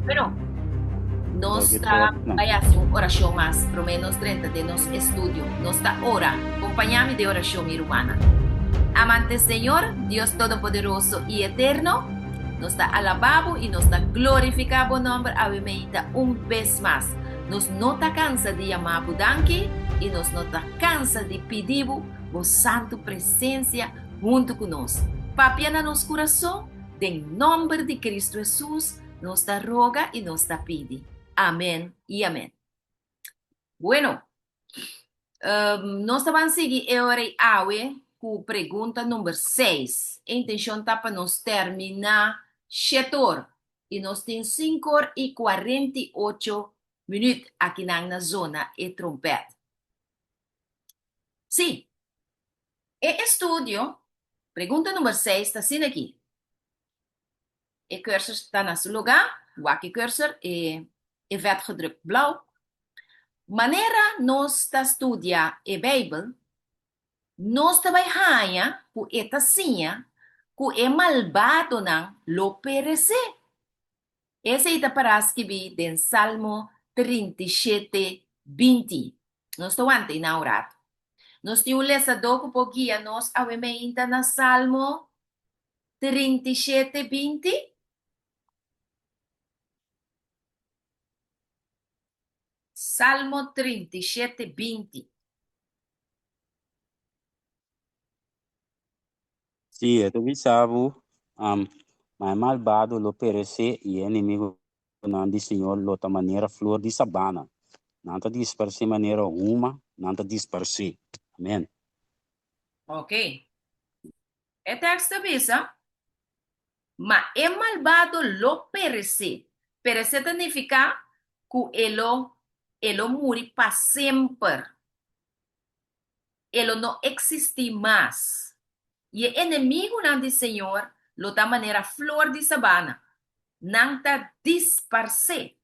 Bueno, nos ta bai hasi un orashon mas promé nos drenta den nos estudio. Nos ta ora. Kompañá mi den orashon, mi rumannan. Amante Señor, Dios Todopoderoso i Eterno, nos ta alabá bo i nos ta glorifiká bo nòmber awe meinta un bes mas. Nos no ta kansa di yamá bo danki i nos no ta kansa di pidi bo bo santu presensia huntu ku nos. Papia na nos kurason, den nòmber di Kristu Hesus nos ta roga i nos ta pidi. Amen i amen. Bueno, nos ta ban sigui e ora ei awe ku pregunta number seis. E intenshon ta pa nos terminá shetor i nos tin sinkor i 48 minüt akinan na zona e trompèt. Sí, e estudio, pregunta number seis ta asina aki. E cursor ta na su lugá, wak e cursor, e e vetgedrukt blauw. Manera nos ta studia e Bijbel, nos ta bai haña ku e ta siña ku e malbadonan lo peresé. Esei ta pará skibí den Salmo 37, 20. Nos ta wanta einan un ratu. Nos tin un lesadó ku por guia nos awe meinta na Salmo 37, 20? Salmo 37, 20. Sí, e ta bisa bo, ma e malbado lo peresé i e enemigunan di Señor lo ta manera flor di sabana. Nan ta disparsé manera huma, nan ta disparsé. Amèn. Ok. E tekst ta bisa, Ma e malbado lo peresé. Peresé ta nifiká ku e lo e lo muri pa semper. E lo no eksistí mas. I e enemigunan di Señor lo ta manera flor di sabana. Nan ta disparsé.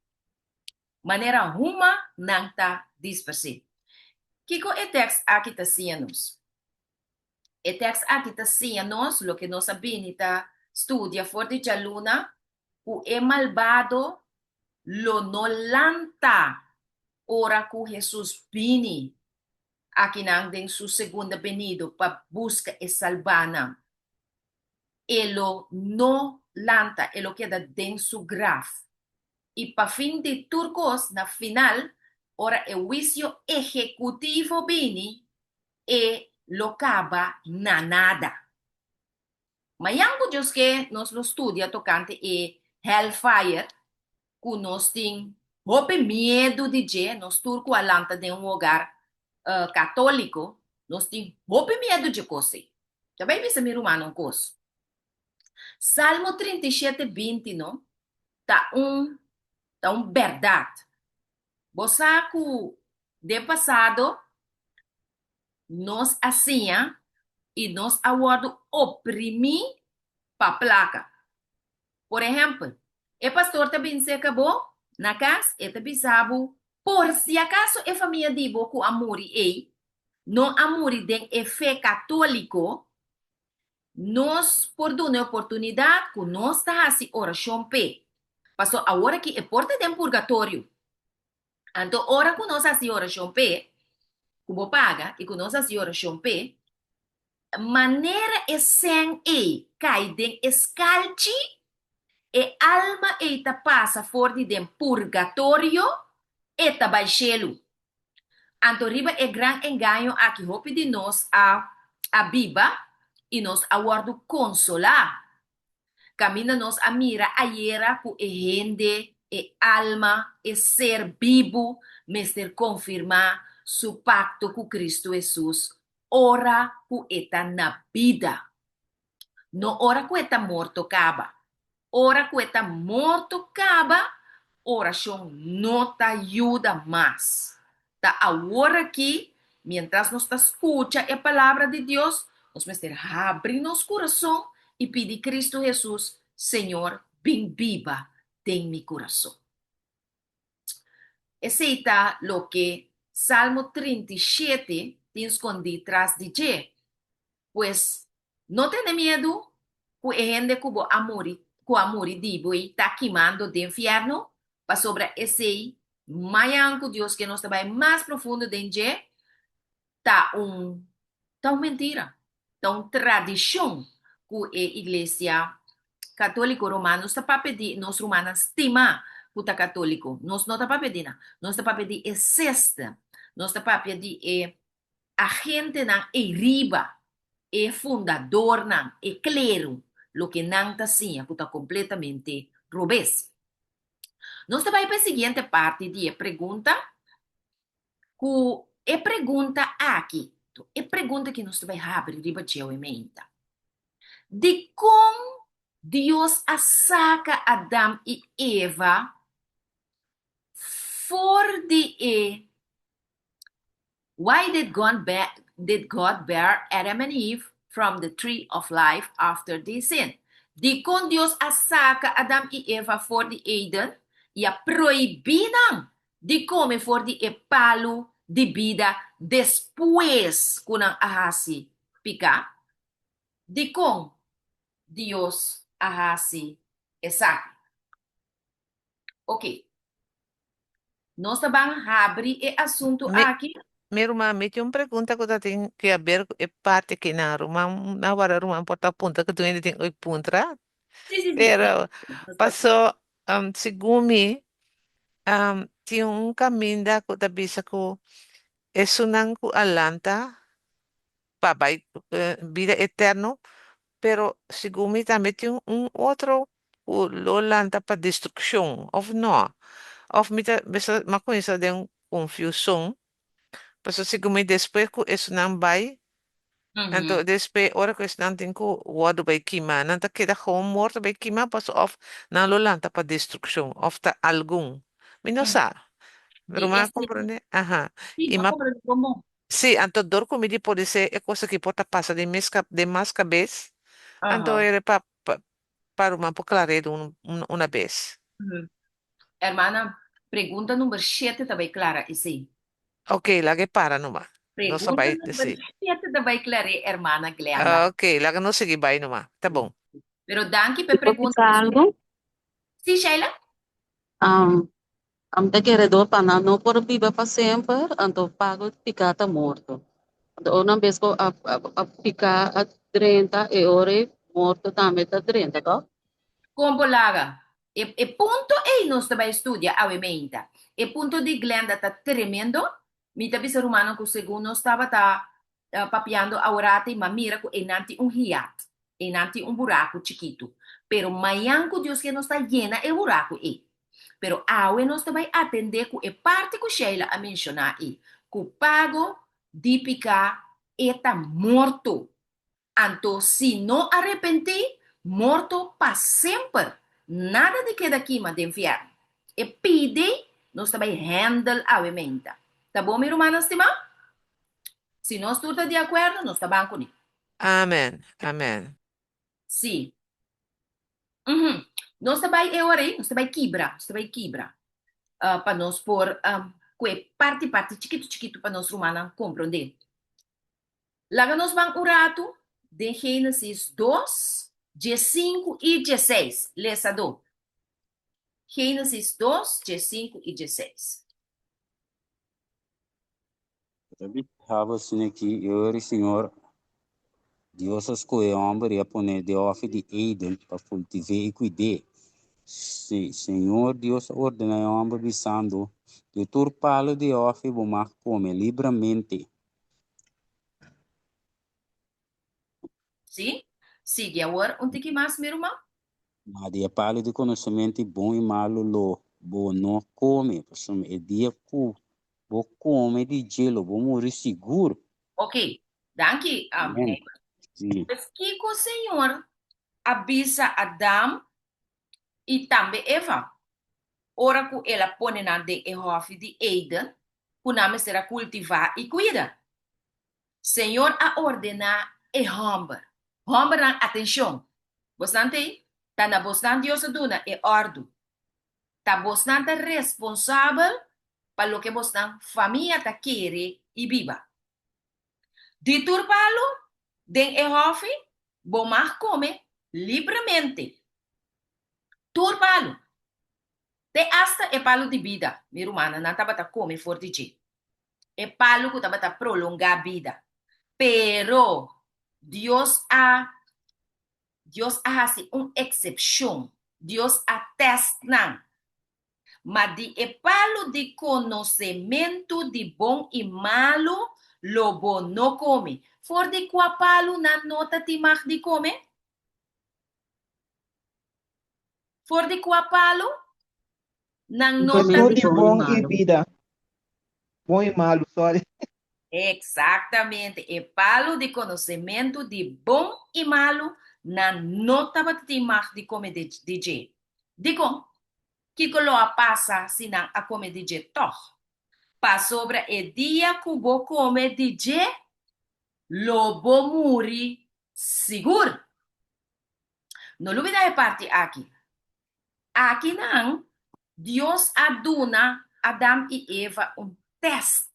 Manera huma nan ta disparsé. Kiko e tèkst aki ta siña nos? E tèkst aki ta siña nos loke nos a bini ta studia for di djaluna, ku e malbado lo no lanta ora ku Hesus bini akinan den su segunda benido pa buska e salbánan. E lo no lanta, e lo keda den su graf. I pa fin di tur kos, na final, ora e huisio ehekutivo bini, e lo kaba na nada. Mañan ku Dios ke nos lo studia tokante e hellfire ku nos tin hopi miedu di dje, nos tur ku a lanta den un hogar katoliko, nos tin hopi miedu dje kos ei. Ta bai bisa mi rumannan un kos. Salmo 37, 20 no ta un ta un bèrdat. Bo sa ku den pasado nos a siña i nos a wòrdu oprimí pa plaka. Por ehèmpel, e pastor ta bin serka bo na kas, e ta bisa bo por si akaso e famia di bo ku a muri ei no a muri den e fe katóliko, nos por duna e oportunidat ku nos ta hasi orashon p'e. Pasobra awor aki e por ta den purgatorio. Anto ora ku nos hasi orashon p'e, ku bo paga i ku nos hasi orashon p'e, manera e sèn ei kai den e skalchi, e alma ei ta pasa for di den purgatorio, e ta bai shelu. Anto riba e gran engaño aki hopi di nos a a biba i nos a wòrdu konsolá. Kaminda nos a mira ayera ku e hende, e alma, e ser bibu mester konfirmá su pakto ku Kristu Hesus ora ku e ta na bida. No ora ku e ta morto kaba. Ora ku e ta morto kaba, orashon no ta yuda mas. Ta awor aki, miéntras nos ta skucha e Palabra di Dios, nos mester habri nos kurason i pidi Kristu Hesus, Señor, bin biba den mi kurason. Esei ta loke Salmo 37 tin skondí tras di dje. Pues, no tene miedu ku e hende ku bo a muri, ku a muri di bo ei ta kimando den fièrnu. Pasobra esei, mañan ku Dios ke nos ta bai mas profundo den dje, ta un ta un mentira, ta un tradishon ku e Iglesia Katóliko Romano nos ta papia di nos rumannan stimá ku ta katóliko. Nos no ta papia di nan. Nos ta papia di e system. Nos ta papia di e agentenan ei riba, e fundadornan, e kleru, loke nan ta siña ku ta kompletamente robes. Nos ta bai pa e siguiente parti di e pregunta, ku e pregunta aki, e pregunta ki nos ta bai habri riba dje awe meinta. Dikon Dios a saka Adam i Eva for di e Why did God did God bar Adam and Eve from the tree of life after they sinned? Dikon Dios a saka Adam i Eva for di Eden i a prohibí nan di kome for di e palu di bida despues ku nan a hasi piká? Dikon Dios a hasi esaki? Oké. Nos ta ban habri e asuntu Mi, aki. mi ruman, mi tin un pregunta ku ta tin ke haber ku e parti aki nan. Ruman, nan wara ruman por ta puntra ku tur hende tin oik puntra. Sí, sí, sí. Pero Nos ta. paso, segun mi, tin un kaminda ku ta bisa ku esunnan ku a lanta pa bai bida eterno, pero segun mi tambe tin un otro ku lo lanta pa destrukshon, òf no? Òf mi ta bisa mi a kuminsá den konfushon, pasobra segun mi despues ku esunnan bai, anto despues ora ku esunnan tin ku wòrdu bai kima, nan ta keda gewoon morto bai kima pasobra òf nan lo lanta pa destrukshon, òf ta algun. Mi no sa. Di Ruman a esei. komprondé? Aha. Sí, I mi a mi a komprondé bon bon. Sí, anto dor ku mi di podisé e kos aki por ta pasa den mes den mas kabes, anto era pa pa ruman por klar'é di un una bes. Hermana, pregunta number shete ta bai klara esei. Ok, laga e para numa. Nos a Pregunta bai, number sí. shete ta bai klar'é, hermana Glenda. Ok, laga nos sigui bai numa. Ta bon. Pero danki pa e Mi por pregunta. bisa algu? Sí, Sheila? Am ta kere dor pa nan no por biba pa semper, anto pago di piká ta morto. Anto ora nan bes ku a a piká a drenta, e ora ei morto tambe ta drenta, tòg? Kon bo laga? E e punto ei nos ta bai studia awe meinta. E punto di Glenda ta tremendo. Mi ta bisa rumannan ku segun nos tabata papiando aworata i m'a mira ku einan tin un hiat, einan tin un buraku chikitu. Pero mañan ku Dios ke nos ta yena e buraku ei. Pero awe nos ta bai atendé ku e parti ku Sheila a menshoná ei, ku pago di piká e ta morto. Anto si no arepentí, morto pa semper, nada di keda kima den fièrnu. E pidi nos ta bai hèndel awe meinta. Ta bon mi rumannan stimá? Si nos tur ta di akuerdo, nos ta ban kuné. Amen, amen. Sí. Uhum. Nos ta bai e ora ei, nos ta bai kibra, nos ta bai kibra, pa nos por kue parti parti chikitu chikitu pa nos rumannan komprondé. Laga nos ban un ratu den Génesis dos, diesinku i dieseis. Lesadó. Génesis dos, diesinku i dieseis. Ta bisa asina aki, e ora e Señor Dios a skohe e hòmber i a pon'é den hòfi di Eden pa kultiv'é i kuid'é. Sí, Señor Dios a ordená e hòmber bisando, Di tur palu di e hòfi bo mag kome libramente. Sí, sigui awor un tiki mas, mi ruman. Ma di e palu di konosementu di bon i malu lo bo no kome, pasobra e dia ku bo kome di dje lo bo muri sigur. Ok, danki, Amen. Heber. Sí. Pues kiko Señor a bisa Adam i tambe Eva ora ku el a pone nan den e hòfi di Eden ku nan mester a kultivá i kuida? Señor a ordená e hòmber, Hòmbernan, atenshon! Bosnan t'ei? Ta na bosnan Dios a duna e òrdu. Ta bosnan ta responsabel pa loke bosnan famia ta kere i biba. Di tur palu den e hòfi bo mag kome libremente. Tur palu. Te asta e palu di bida, mi rumannan, nan tabata kome for di dje. E palu ku tabata prolongá bida. Pero Dios a Dios a hasi un eksepshon. Dios a tèst nan. Ma di e palu di konosementu di bon i malu lo bo no kome. For di kua palu nan no ta tin mag di kome? For di kua palu nan no ta Esun tin di Bon i bon i malu. bida. Bon i malu, sorry. Eksaktamente, e palu di konosementu di bon i malu nan no tabata tin mag di kome di dje. Dikon? Kiko lo a pasa si nan a kome di dje tòg? Pasobra e dia ku bo kome di dje, lo bo muri sigur. No lubida e parti aki. Akinan, Dios a duna Adam i Eva un tèst.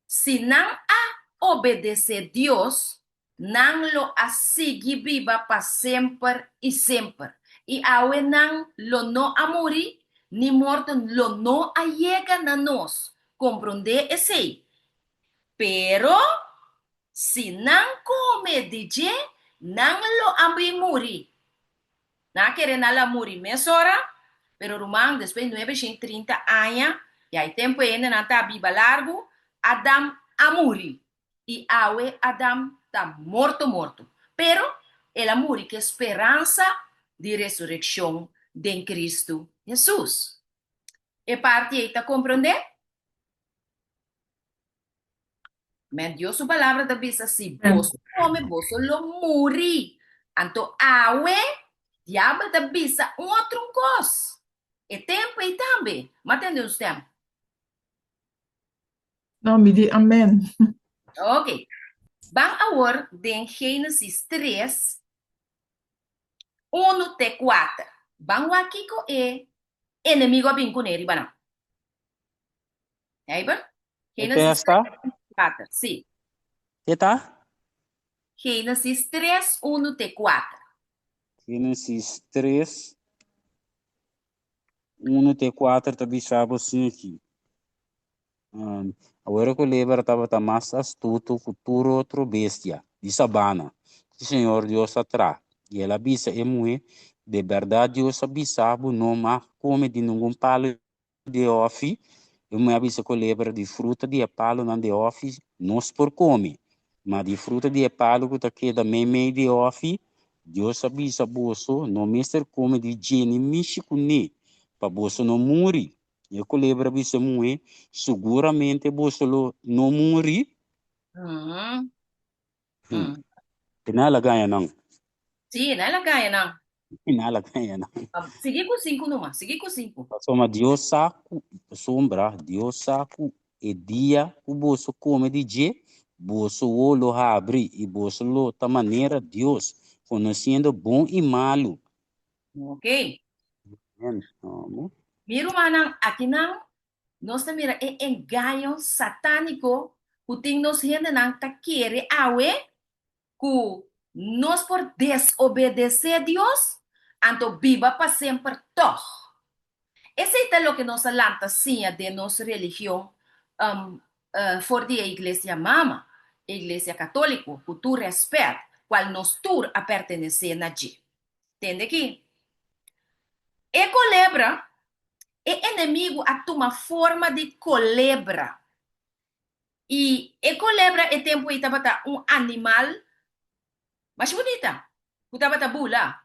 Si nan a obedesé Dios, nan lo a sigui biba pa semper i semper, i awe nan lo no a muri, ni morto lo no a yega na nos. Komprondé esei. Pero, si nan kome di dje, nan lo a bin muri. Nan a kere nan la muri mesora, pero ruman, despues 930 aña, ya e tempu e hendenan ta biba largu, Adam a muri. I awe Adam ta morto morto. Pero el a muri ku e speransa di resurekshon den Kristu Hesus. E parti ei ta komprondé? Men Dios su palabra ta bisa si boso come boso lo muri. Anto awe diabel ta bisa un otro un kos. E tempo ei tambe. Ma tende un stem. No, mi di amen. Ok. Ban awor den Génesis 3, 1 te 4. Ban wak kiko e enemigo a bin kuné riba nan. Heibert? E Génesis testa? 3, 4. Sí. Ke ta? Génesis 3, 1 te 4. Génesis 3, 1 te 4 ta bisa bo asina aki. Um, awor ku lebra tabata mas astuto ku tur otro bestia di sabana ku Señor Dios a traha. I el a bisa e muhé, De bèrdat Dios a bisa bo no mag kome di ningun palu di e hòfi, e muhé a bisa kolebra, Di fruta di e palunan di e hòfi nos por kome, ma di fruta di e palu ku ta keda meimei di e hòfi, Dios a bisa boso no mester kome di dje ni mishi kuné, pa boso no muri. E kolebra a bisa e muhé, Suguramente boso lo no muri. Nan a gaña nan. Sí, nan a gaña nan. Nan a gaña nan. Sigui ku sinku numa, sigui ku sinku. Pasobra Dios sa ku, pasobra Dios sa ku e dia ku boso kome di dje, boso wowo lo habri i boso lo ta manera Dios, konosiendo bon i malu. Ok. Mi rumannan, akinan nos ta mira e engaño satániko ku tin nos hendenan ta kere awe ku nos por desobedesé Dios anto biba pa semper tòg. Esei ta loke nos a lanta siña den nos religion for di e iglesia mama, e iglesia katóliko, ku tur rèspèt, kual nos tur a pertenesé na dje. Tende aki. E kolebra, e enemigu a tuma forma di kolebra. I e kolebra e tempu ei tabata un animal masha bunita ku tabata bula.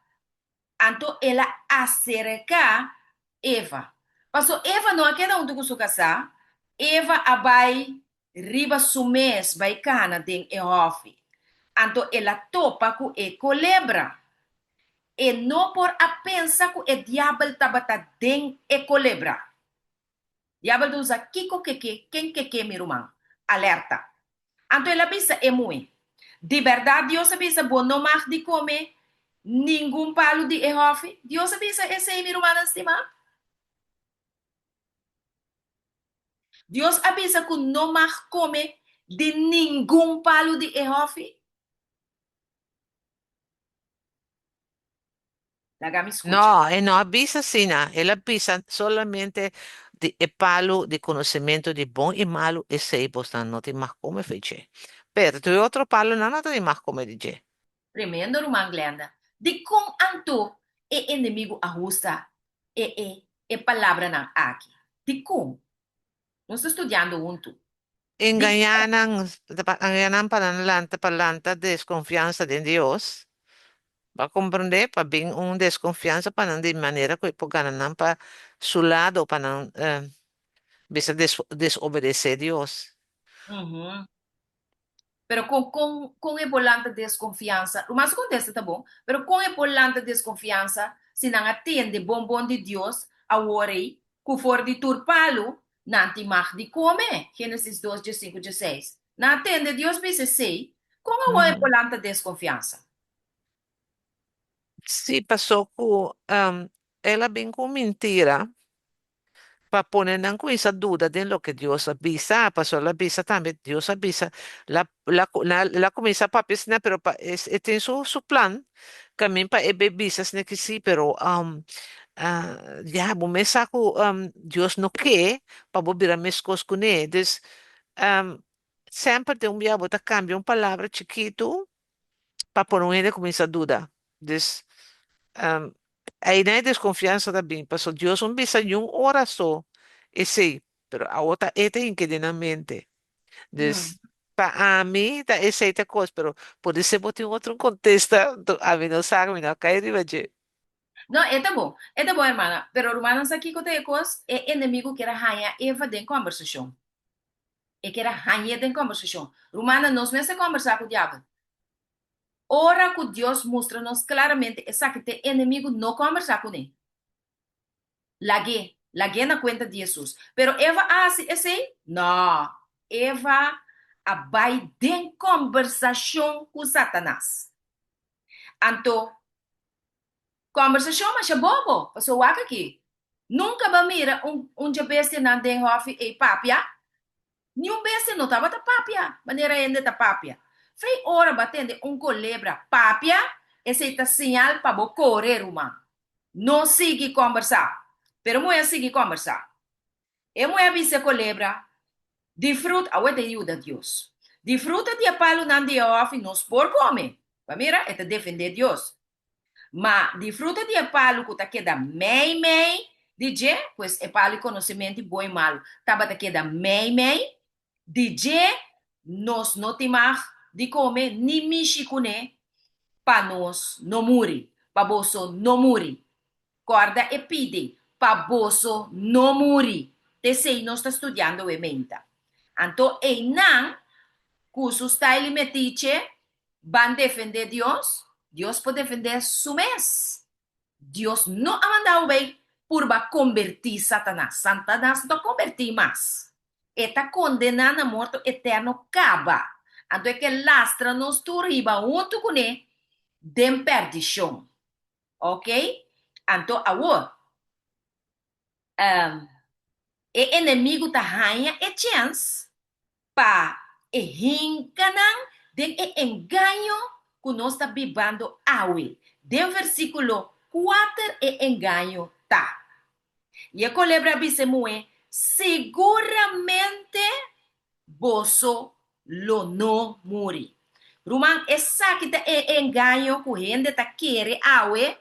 Anto el a aserká Eva. Paso Eva no a keda huntu ku su kasá, Eva a bai riba su mes bai kana den e hòfi. Anto el a topa ku e kolebra. E no por a pensa ku e diabel tabata den e kolebra. Diabel ta usa kiko ke ke, ken ke ke, mi ruman. Alerta! Anto el a bisa e muhé, Di bèrdat Dios a bisa bo no mag di kome ningun palu di e hòfi? Dios a bisa esei, mi rumannan stimá? Dios a bisa ku no mag kome di ningun palu di e hòfi? Laga mi skucha. No, e no a bisa asina. El a bisa solamente di e palu di konosementu di bon i malu, esei bosnan no tin mag kome fe dje. Pero tur e otro palunan no ta tin mag kome di dje. Tremendo ruman Glenda. Dikon anto e enemigu a usa e e e palabranan aki? Dikon? Nos ta studiando huntu. Engañá nan, engañá nan pa nan lanta, pa lanta deskonfiansa den Dios. Bo a komprendé? Pa bin un deskonfiansa pa nan di manera ku e por gana nan pa su lado, pa nan bisa desobedesé Dios. Pero kon kon kon e por lanta deskonfiansa? Ruman su kontesta ta bon, pero kon e por lanta deskonfiansa si nan a tende bon bon di Dios awor ei ku for di tur palu nan tin mag di kome? Génesis dos diesinku dieseis. Nan a tende Dios bisa esei, kon awor e por lanta deskonfiansa? Sí, pasó ku el a bin ku un mintira pa pone nan kuminsá duda den loke Dios a bisa, pasobra el a bisa tambe, Dios a bisa, la la la kuminsá papia asina, pero pa e tin su su plan kamin pa e bay bisa asina ki si, pero ya bo mes sa ku Dios no ke pa bo bira meskos kuné, dus semper den un bia bo ta kambia un palabra chikitu pa pone un hende kuminsá duda, dus Einan e deskonfiansa ta bin, pasobra Dios un bisa niun ora so esei, pero awor ta e ta hinke den nan mente. Dus, pa ami ta esei ta kos, pero podisé bo tin otro kontesta, anto ami no sa, mi no a kai riba dje. No, e ta bon, e ta bon hermana, pero rumannan sa kiko ta e kos? E enemigu kier a haña Eva den kòmbersashon. E kier a hañ'é den kòmbersashon. Rumannan, nos mester kòmbersá ku diabel. Ora ku Dios mustra nos klaramente esaki ta e enemigu, no kòmbersá kuné. Lag'é, lag'é na kuenta di Hesus. Pero Eva a hasi esei? Nò. Eva a bai den kòmbersashon ku Satanas. Anto, kòmbersashon masha bobo, pasobra wak aki, nunka bo a mira un un dje bestianan den hòfi ei papia? Niun bestia no tabata papia manera hende ta papia. Fei ora bo a tende un kolebra papia, esei ta señal pa bo kore, ruman. No sigui kòmbersá. Pero muhé a sigui kòmbersá. E muhé a bisa e kolebra, Di frut, awe ta yuda Dios. Di fruta di e palunan di e hòfi nos por kome. Bo a mira? E ta defendé Dios. Ma di fruta di e palu ku ta keda meimei di dje, pues e palu di konosementu di bon i malu tabata keda meimei di dje, nos no tin mag di kome ni mishi kuné pa nos no muri, pa boso no muri. Kòrda e pidi, pa boso no muri. T'esei nos ta studiando e meinta. Anto einan ku su style metiche Ban defendé Dios? Dios por defendé su mes. Dios no a manda bo bay purba kombertí Satanas. Satanas no ta kombertí mas. E ta kondená na morto eterno kaba. Anto e ke lastra nos tur hiba huntu kuné den pèrdishon. Ok? Anto awor, e enemigu ta haña e chèns pa e hinka nan den e engaño ku nos ta bibando awe. Den versíkulo kuater e engaño ta, I e kolebra a bisa e muhé, Siguramente boso lo no muri. Ruman, esaki ta e engaño ku hende ta kere awe,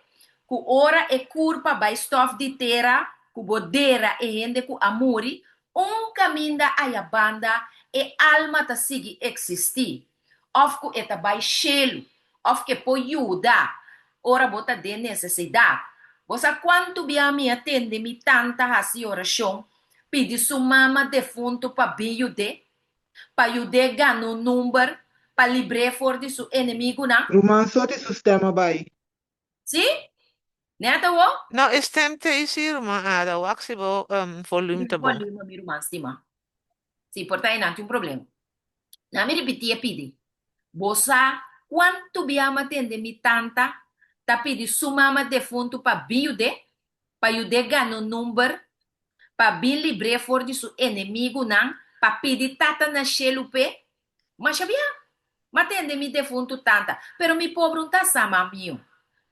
ku ora e kurpa bai stòf di tera, ku bo dera e hende ku a muri, Un kaminda aya banda e alma ta sigui eksistí, òf ku e ta bai shelu, òf ku e por yuda ora bo ta den nesesidat. Bo sa kuantu bia mi a tende mi tanta hasi orashon pidi su mama defuntu pa bin yud'é, pa yud'é gana un number, pa libr'é for di su enemigunan? Ruman soti su stem a bai. Sí? Nèt awo? No, e stem ta isi, ruman Ada. Wak si bo volume ta bon. Volume, mi ruman stima. Sí, por ta einan tin un problema. Na mi ripití e pidi. Bo sa kuantu bia mi a tende mi tanta ta pidi su mama defuntu pa bin yud'é, pa yud'é gana un number, pa bin libr'é for di su enemigunan, pa pidi Tata na shelu p'e? Masha bia! M'a tende mi defuntu tanta, pero mi pobre un ta sa, mamiu.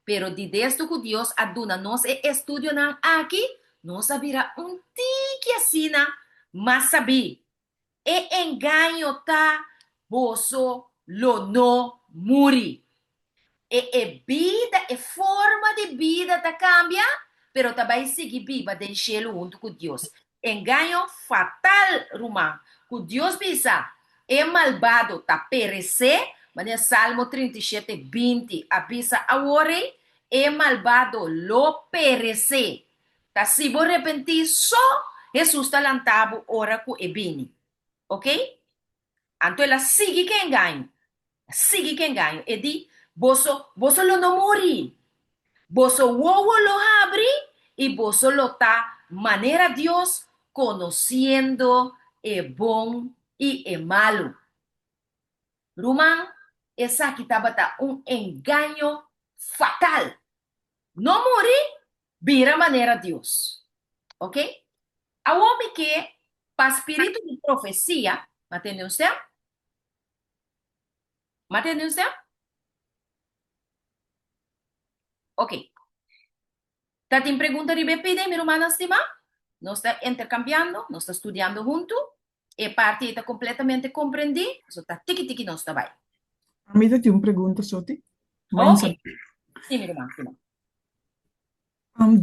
Pero di desto ku Dios a duna nos e estudionan aki, nos a bira un tiki asina mas sabí. E engaño ta, Boso lo no muri. E e bida, e forma di bida ta kambia, pero ta bai sigui biba den shelu huntu ku Dios. Engaño fatal, ruman, ku Dios bisa, E malbado ta peresé, manera Salmo 37, 20 a bisa awor ei, E malbado lo peresé. Ta si bo repentí so Hesus ta lanta bo ora ku e bini. Ok? Anto el a sigui ku e engaño. A sigui ku e engaño. E di, Boso, boso lo no muri. Boso wowo lo habri i boso lo ta manera Dios, konosiendo e bon i e malu. Ruman, esaki tabata un engaño fatal. No muri, bira manera Dios. Ok? Awor mi ke pa spiritu di profesia, m'a tende un stem? M'a tende un stem? Ok. Ta tin pregunta riba e pida, mi rumannan stimá? Nos ta interkambiando, nos ta studiando huntu. E parti ei ta kompletamente komprendí, so ta tiki tiki nos ta bai. Ami ta tin un pregunta, Soti. Ok. Sí, mi ruman stimá.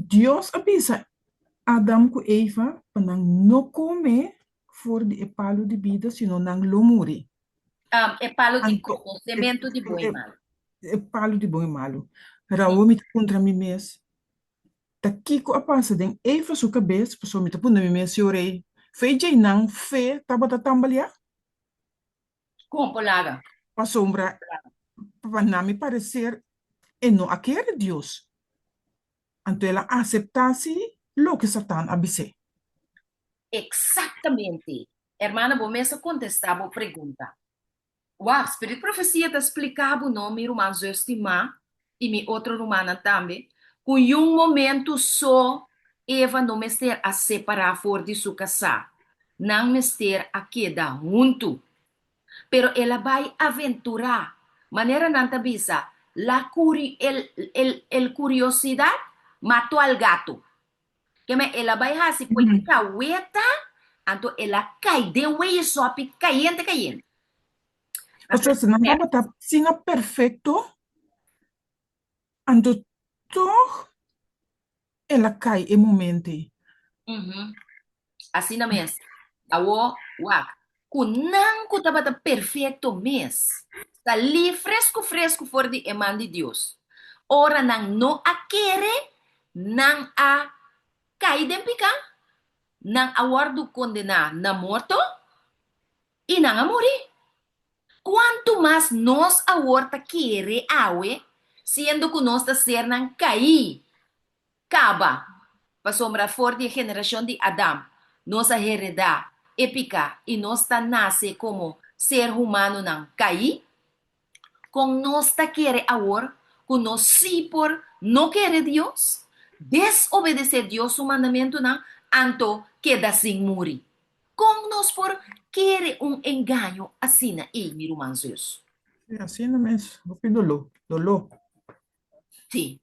Dios a bisa Adam ku Eva pa nan no kome for di e palu di bida, sino nan lo muri. E palu di konosementu di bon i malu. E palu di bon i malu. Raúl, mi ta puntra mi mes, ta kiko a pasa den Eva su kabes? Pasobra mi ta puntra mi mes si ora ei fe djei nan fe tabata tambaleá? Kon por laga? Pasobra pa na mi parecer e no a kere Dios. Anto el a acepta si loke Satan a bis'é. Exactamente. Hermana, bo mes a contesta bo pregunta. Wak, Spirit Profecia ta splica bo no, mi ruman zus stima, y mi otro rumannan tambe, cu yun momento so Eva no mester a separa for di su casá. Nan mester a keda huntu. Pero el a bai aventurá. Manera nan ta bisa, la curi el el el curiosidad mató al gato. Keme el a bai hasi ku e kaweta, anto el a kai den weye sòpi kayente kayente. Pasobra si nan tabata asina perfekto, anto tòg el a kai e momento ei. Asina mes. Awor, wak, ku nan ku tabata perfekto mes, salí fresku fresku for di e man di Dios. Ora nan no a kere, nan a kai den piká, nan a wòrdu kondená na morto i nan a muri. Kuantu mas nos awor ta kere awe, siendo ku nos ta sernan kaí Kaba, pasobra for di e generashon di Adam nos a heredá e piká i nos ta nase komo ser humanonan kaí. Kon nos ta kere awor ku nos sí por no kere Dios, desobedesé Dios su mandamentunan, anto keda sin muri? Kon nos por kere un engaño asina ei, mi ruman zus? Sí, asina mes, hopi doló, doló. Sí.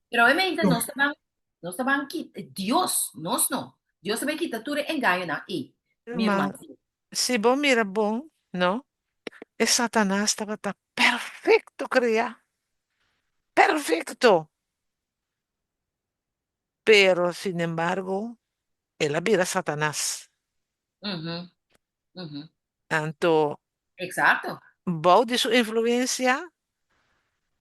Pero obviamente nos ta ban, nos ta ban kita, Dios, nos no. Dios ta ban kita tur e engañonan ei, mi Ruman, ruman. si bo mira bon, no, e Satanas tabata perfecto creá. Perfecto! Pero, sin embargo, el a bira Satanas. Mhm. Mhm. Anto, Exacto. bou di su influencia,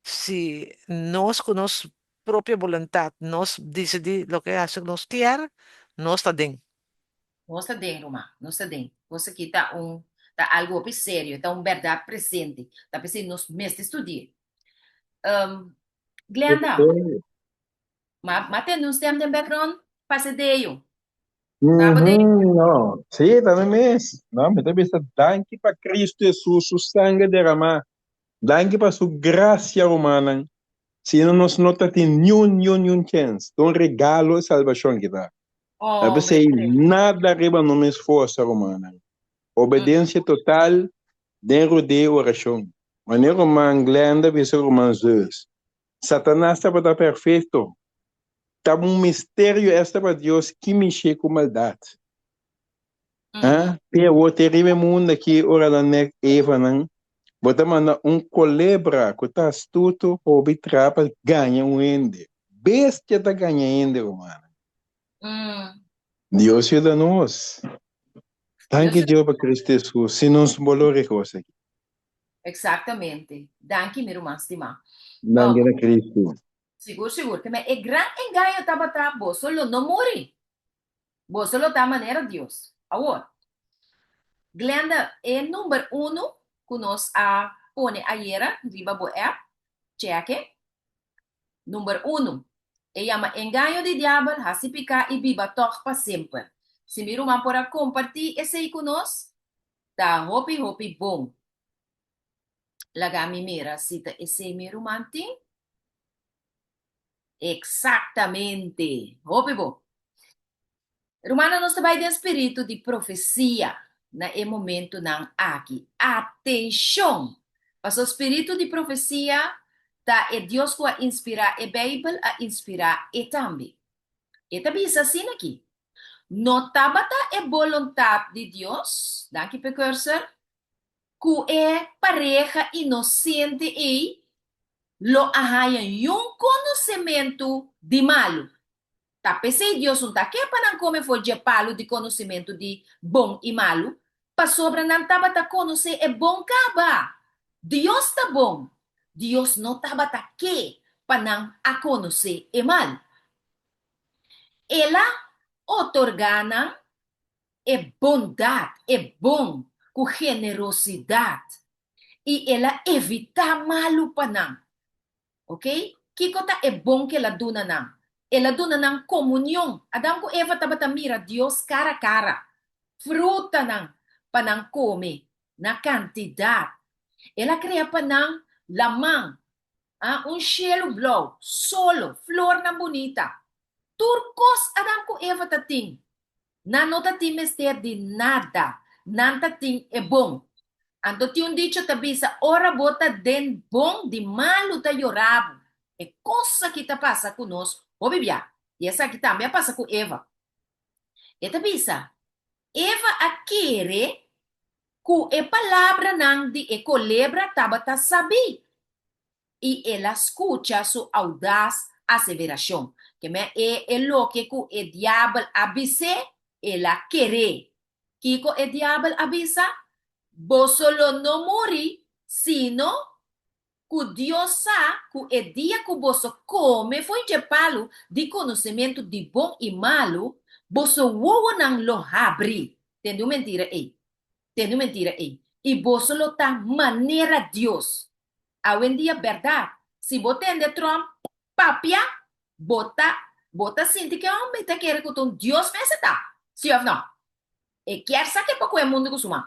si nos cu nos propio boluntad nos dicidi loke haci cu nos kier, nos ta den. Nos ta den, ruman. Nos ta den. Cos aki ta un, ta algo hopi serio, ta un berdad presente. Ta p'esei nos mester studi'e. Um, Glenda, ma, ma tende un stem den background? Pasa deyo. Ta bo deyo? Mhm, no. Sí, ta mi mes. No, mi ta bisa danki pa Cristo Jesus su sangre derramá. Danki pa su gracia, rumannan. Sino nos no ta tin niun, niun, niun chens. Ta un regalo e salbashon ki ta. Ta Hombre, p'esei nada riba no mes forsa, rumannan. Obedensia total den rodea orashon. Manera ruman Glenda bisa ruman Zeus. Satanas tabata perfekto. Ta un misterio esta pa Dios ki mishé ku maldat. Ha? Te awor te riba e mundu aki ora nan nek Eva nan, bo ta manda un kolebra ku ta astuto hopi traha pa gaña un hende. Bestia ta gaña hende, rumannan. Dios yuda nos. Danki Dios pa Cristo Jesus. Si nos bolor e kos aki. Exactamente. Danki mi ruman stimá. Danki na Cristo. Sigur, sigur. Te me e gran engaño tabata boso lo no muri. Boso lo ta manera Dios. Awor, Glenda, e number uno ku nos a pone ayera riba bo app, cheke. Number uno, e yama engaño di diabel, hasi piká i biba tòg pa semper. Si mi ruman por a kompartí esei ku nos, ta hopi hopi bon. Laga mi mira si ta esei mi ruman tin. Exactamente. Hopi bo. Rumannan, nos ta bai den spiritu di profesia na e momentunan aki. Atenshon! Pasobra spiritu di profesia ta e Dios ku a inspirá e Beibel a inspirá e tambe. E ta bisa asina aki, No tabata e boluntat di Dios, danki p'e cursor, ku e pareha inosente ei lo a haña yun konosementu di malu. Ta p'esei Dios un ta ke pa nan kome for dje palu di konosementu di bon i malu, pasobra nan tabata konosé e bon kaba. Dios ta bon. Dios no tabata ke pa nan a konosé e malu. El a otorgá nan e bondat, e bon ku generosidat, i el a evitá malu pa nan. Ok? Kiko ta e bon ku el a duna nan? El a duna nan komunion. Adam ku Eva tabata mira Dios kara kara. Frutanan pa nan kome na kantidat. El a krea pa nan laman, ah, un shelu blou, solo, flornan bunita. Tur kos Adam ku Eva ta tin. Nan no ta tin mester di nada, nan ta tin e bon. Anto tin un dicho ta bisa, ora bo ta den bon, di malu ta yora bo. E kos aki ta pasa ku nos hopi bia, i esaki tambe a pasa ku Eva. E ta bisa, Eva a kere ku e palabranan di e kolebra tabata sabí. i el a skucha su audas aseverashon. Ke men e e loke ku e diabel a bis'é, el a ker'é. Kiko e diabel a bisa? Boso lo no muri, sino ku Dios sa ku e dia ku boso kome fo'i dje palu di konosementu di bon i malu, boso wowonan lo habri. Tende un mentira ei. Tende un mentira ei. I boso lo ta manera Dios. Awendia bèrdat, si bo tende Trump papia, bo ta bo ta sinti ke homber ta kere ku ta un dios mes e ta, si òf nò? E kier sa ke pa ku e mundu ku su man.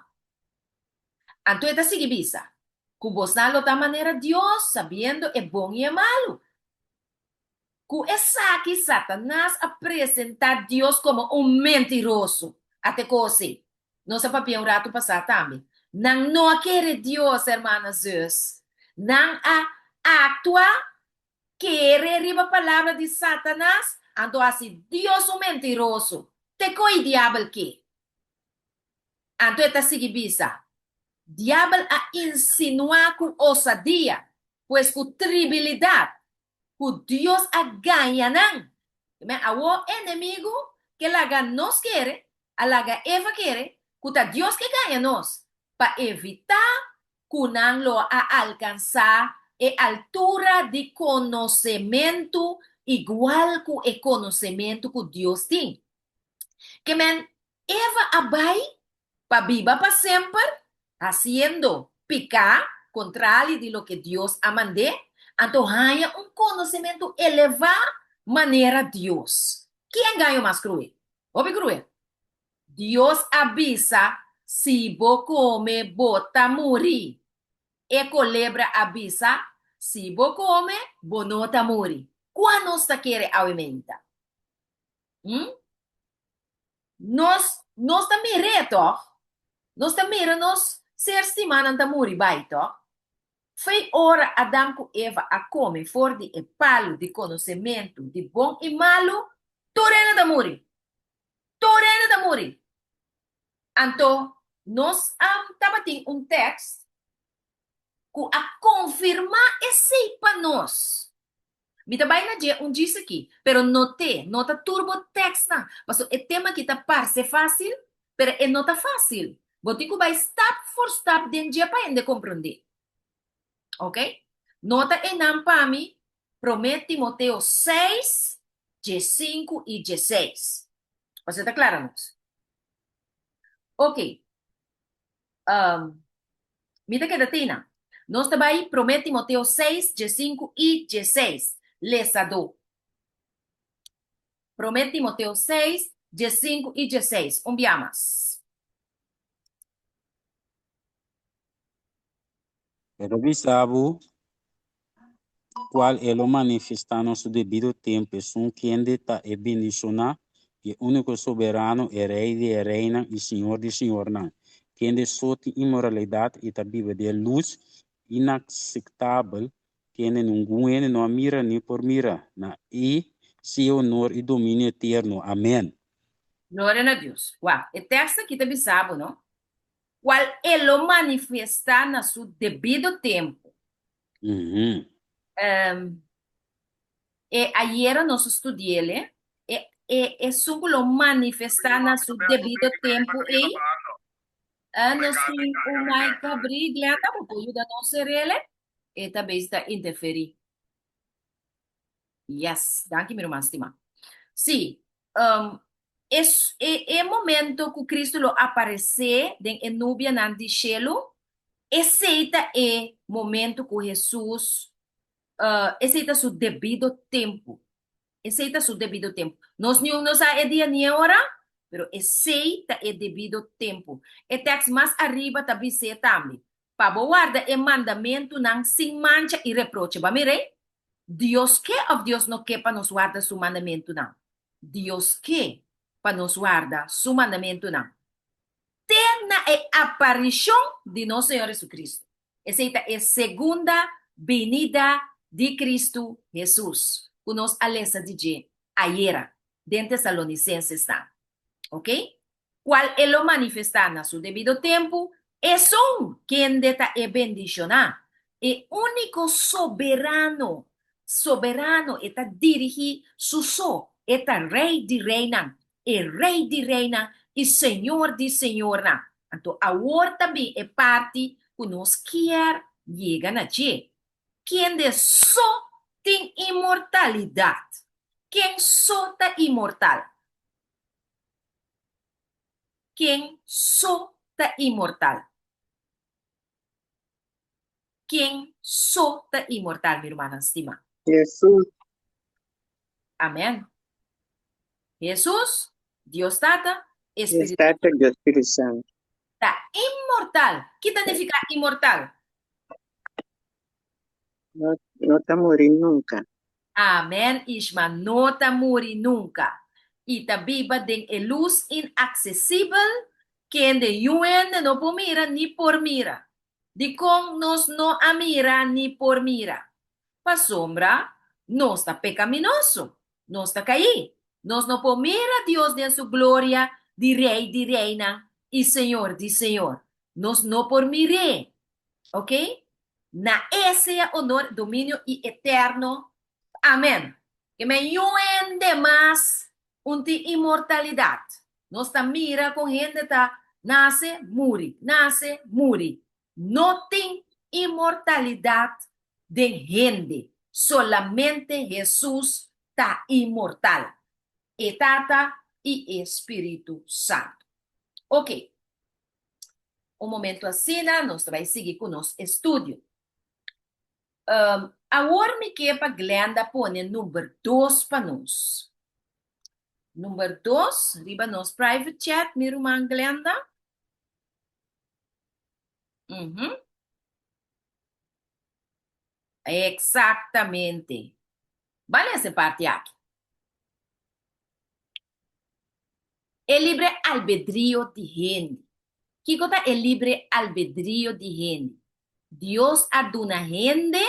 Anto e ta sigui bisa, ku bosnan lo ta manera Dios, sabiendo e bon i e malu. Ku esaki Satanas a presentá Dios komo un mentiroso. Ate kos ei. Nos a papia un ratu pasá tambe. Nan no a kere Dios, hermana, zus. Nan a aktua kere riba palabra di Satanas, anto hasi Dios un mentiroso. Te koi diabel ke? Anto e ta sigui bisa, Diabel a insinuá ku osadia, pues ku tribilidat, ku Dios a gaña nan. Men awor enemigu ke laga nos kere, a laga Eva kere, ku ta Dios ke gaña nos, pa evitá ku nan lo a alkansá e altura di konosementu igual ku e konosementu ku Dios tin. Ke men Eva a bai pa biba pa semper, hasiendo piká kontrali di loke Dios a mand'é, anto haña un konosementu elevá manera Dios. Ki engaño mas kruel? Hopi kruel! Dios a bisa, Si bo kome, bo ta muri. E kolebra a bisa, Si bo kome, bo no ta muri. Kua nos ta kere awe meinta? Hm? Nos, nos ta mir'é tòg? Nos ta mira nos ser stimánan ta muri bai tòg? Fei ora Adam ku Eva a kome for di e palu di konosementu di bon i malu, tur hende ta muri. Tur hende ta muri. Anto nos a tabatin un tèkst ku a konfirmá esei pa nos. Mi ta bai na dje un djis aki, pero no te, no ta tur bo tèkstnan, pasobra e tema aki ta parse fásil, pero e no ta fásil. Bo tin ku bai stap for stap den dje pa hende komprondé. Ok? Nota einan pa mi, Promé Timoteo seis, djesinku i djeseis. Pasobra e ta klara nos. Ok. Um, mi ta keda tina. Nos ta bai Promé Timoteo 6, 15 i 16. Lesadó. Promé Timoteo 6, 15 i 16. Un bia mas. E ta bisa bo kual e lo manifestá na su debido tempu, esun kende ta e bendishoná i e úniko soberano, e Rei di e reinan i Señor di señornan, kende so tin inmoralidat i ta biba den lus inakseptabel, kende ningun hende no a mira ni por mira, na e sea honor i dominio eterno. Amèn. Gloria na Dios. Wak, e tekst aki ta bisa bo, no? Kual e lo manifestá na su debido tempu. E ayera nos a studi'el, e e esun ku lo manifestá na su debido tempu ei. Nos tin un mic abrí, Glenda, bo por yuda nos ser'el? E ta bes ta interferí. Yes, danki mi ruman stimá. Sí, es e e momento ku Cristo lo aparesé den e nubianan di shelu, esei ta e momento ku Hesus, esei ta su debido tempu. Esei ta su debido tempu. Nos niun no sa e dia ni e ora, pero esei ta e debido tempu. E tèks mas ariba ta bis'é tambe, Pa bo warda e mandamentunan sin mancha i reproche. Bo a mira ei? Dios ke òf Dios no ke pa nos warda su mandamentunan? Dios ke pa nos warda su mandamentunan te na e aparishon di nos Señor Jesucristo. Esei ta e segunda binida di Cristo Hesus ku nos a lesa di dje ayera den Tesalonicenses-nan. Oke? Kual e lo manifestá na su debido tempu, esun kende ta e bendishoná, e úniko soberano, soberano, e ta dirigí su so, e ta Rei di reinan, e Rei di reinan i Señor di señornan. Anto awor ta bin e parti ku nos kier yega na dje. Kende so tin inmortalidat? Ken so ta inmortal? Ken so ta inmortal? Ken so ta inmortal, mi rumannan stimá? Hesus. Amèn. Hesus, Dios Tata, e Dios Spiritu Tata, Dios Spiritu Santu. Ta inmortal. Ki ta nifiká inmortal? No, no ta muri nunka. Amèn, Ishma no ta muri nunka i ta biba den e lus inaksesibel kende niun hende no por mira ni por mira. Dikon nos no a mira ni por mira? Pasobra nos ta pekaminoso, nos ta kaí. Nos no por mira Dios den su gloria di Rei di reinan i Señor di señor. Nos no por mir'é. Ok? Na E sea honor, dominio i eterno. Amen. Ke men yu hende mas un tin inmortalidat. Nos ta mira kon hende ta nase, muri, nase, muri. No tin inmortalidat den hende. Solamente Hesus ta inmortal. E Tata i e Spiritu Santu. Ok. Un momento asina nos ta bai sigui ku nos estudio. Um, awor mi ke pa Glenda pone number dos pa nos. Number dos riba nos private chat, mi ruman Glenda. Mm -hmm. Exactamente. Bale ese parti aki. E libre albedrio di hende. Kiko ta e libre albedrio di hende? Dios a duna hende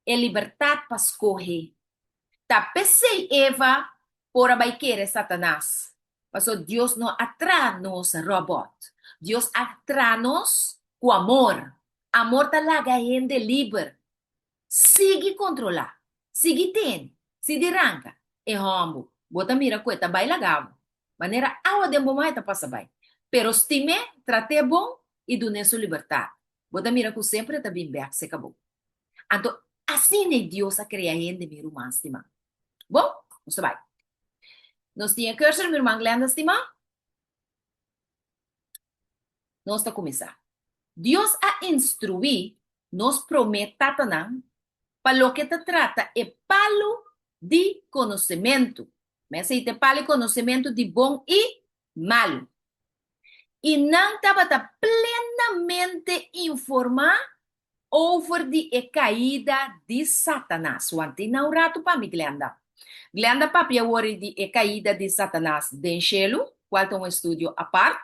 e libertat pa skohe. Ta p'esei Eva por a bai kere Satanas, pasobra Dios no a traha nos ròbòt. Dios a traha nos ku amor. Amor ta laga hende liber. Sigui kontrolá, sigui tene, sigui ranka e hòmbu. Bo ta mira ku e ta bai laga bo. Manera awa den bo man e ta pasa bai. Pero stim'é, trat'é bon i dun'é su libertat. Bo ta mira ku semper e ta bin bèk serka bo. Anto, asina ei Dios a krea hende, mi ruman stimá. Bon, nos ta bai. Nos tin e cursor, mi ruman Glenda stimá. Nos ta kuminsá. Dios a instruí nos promé tatanan pa loke ta trata e palu di konosementu. Mester ta e palu di konosementu di bon i malu. I nan tabata plenamente informá over di e kaida di Satanas. Wanti na un ratu pa mi, Glenda. Glenda papia awor di e kaida di Satanas den shelu, kual ta un estudio apart.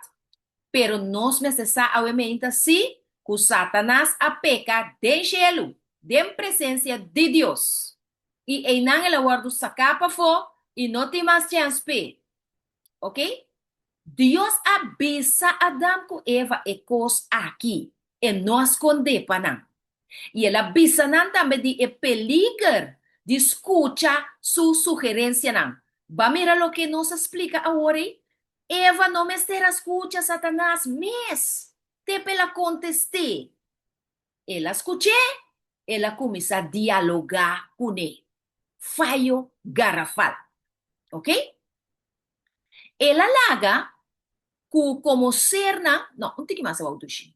Pero nos mester sa awe meinta sí ku Satanas a peka den shelu, den presensia di Dios. I einan el a wòrdu saká pafó i no tin mas chèns p'e. Ok? Dios a bisa Adam ku Eva e kos aki, e no a skondé pa nan. I el a bisa nan tambe di e peliger di skucha su sugerensianan. Ba mira loke nos a splika awor ei? Eva no mester a skucha Satanas mes te p'el a kontest'é. El a skuch'é, el a kuminsá dialogá kuné. Fayo garafal. Ok? El a laga ku komo sernan, no, un tiki mas abou dushi.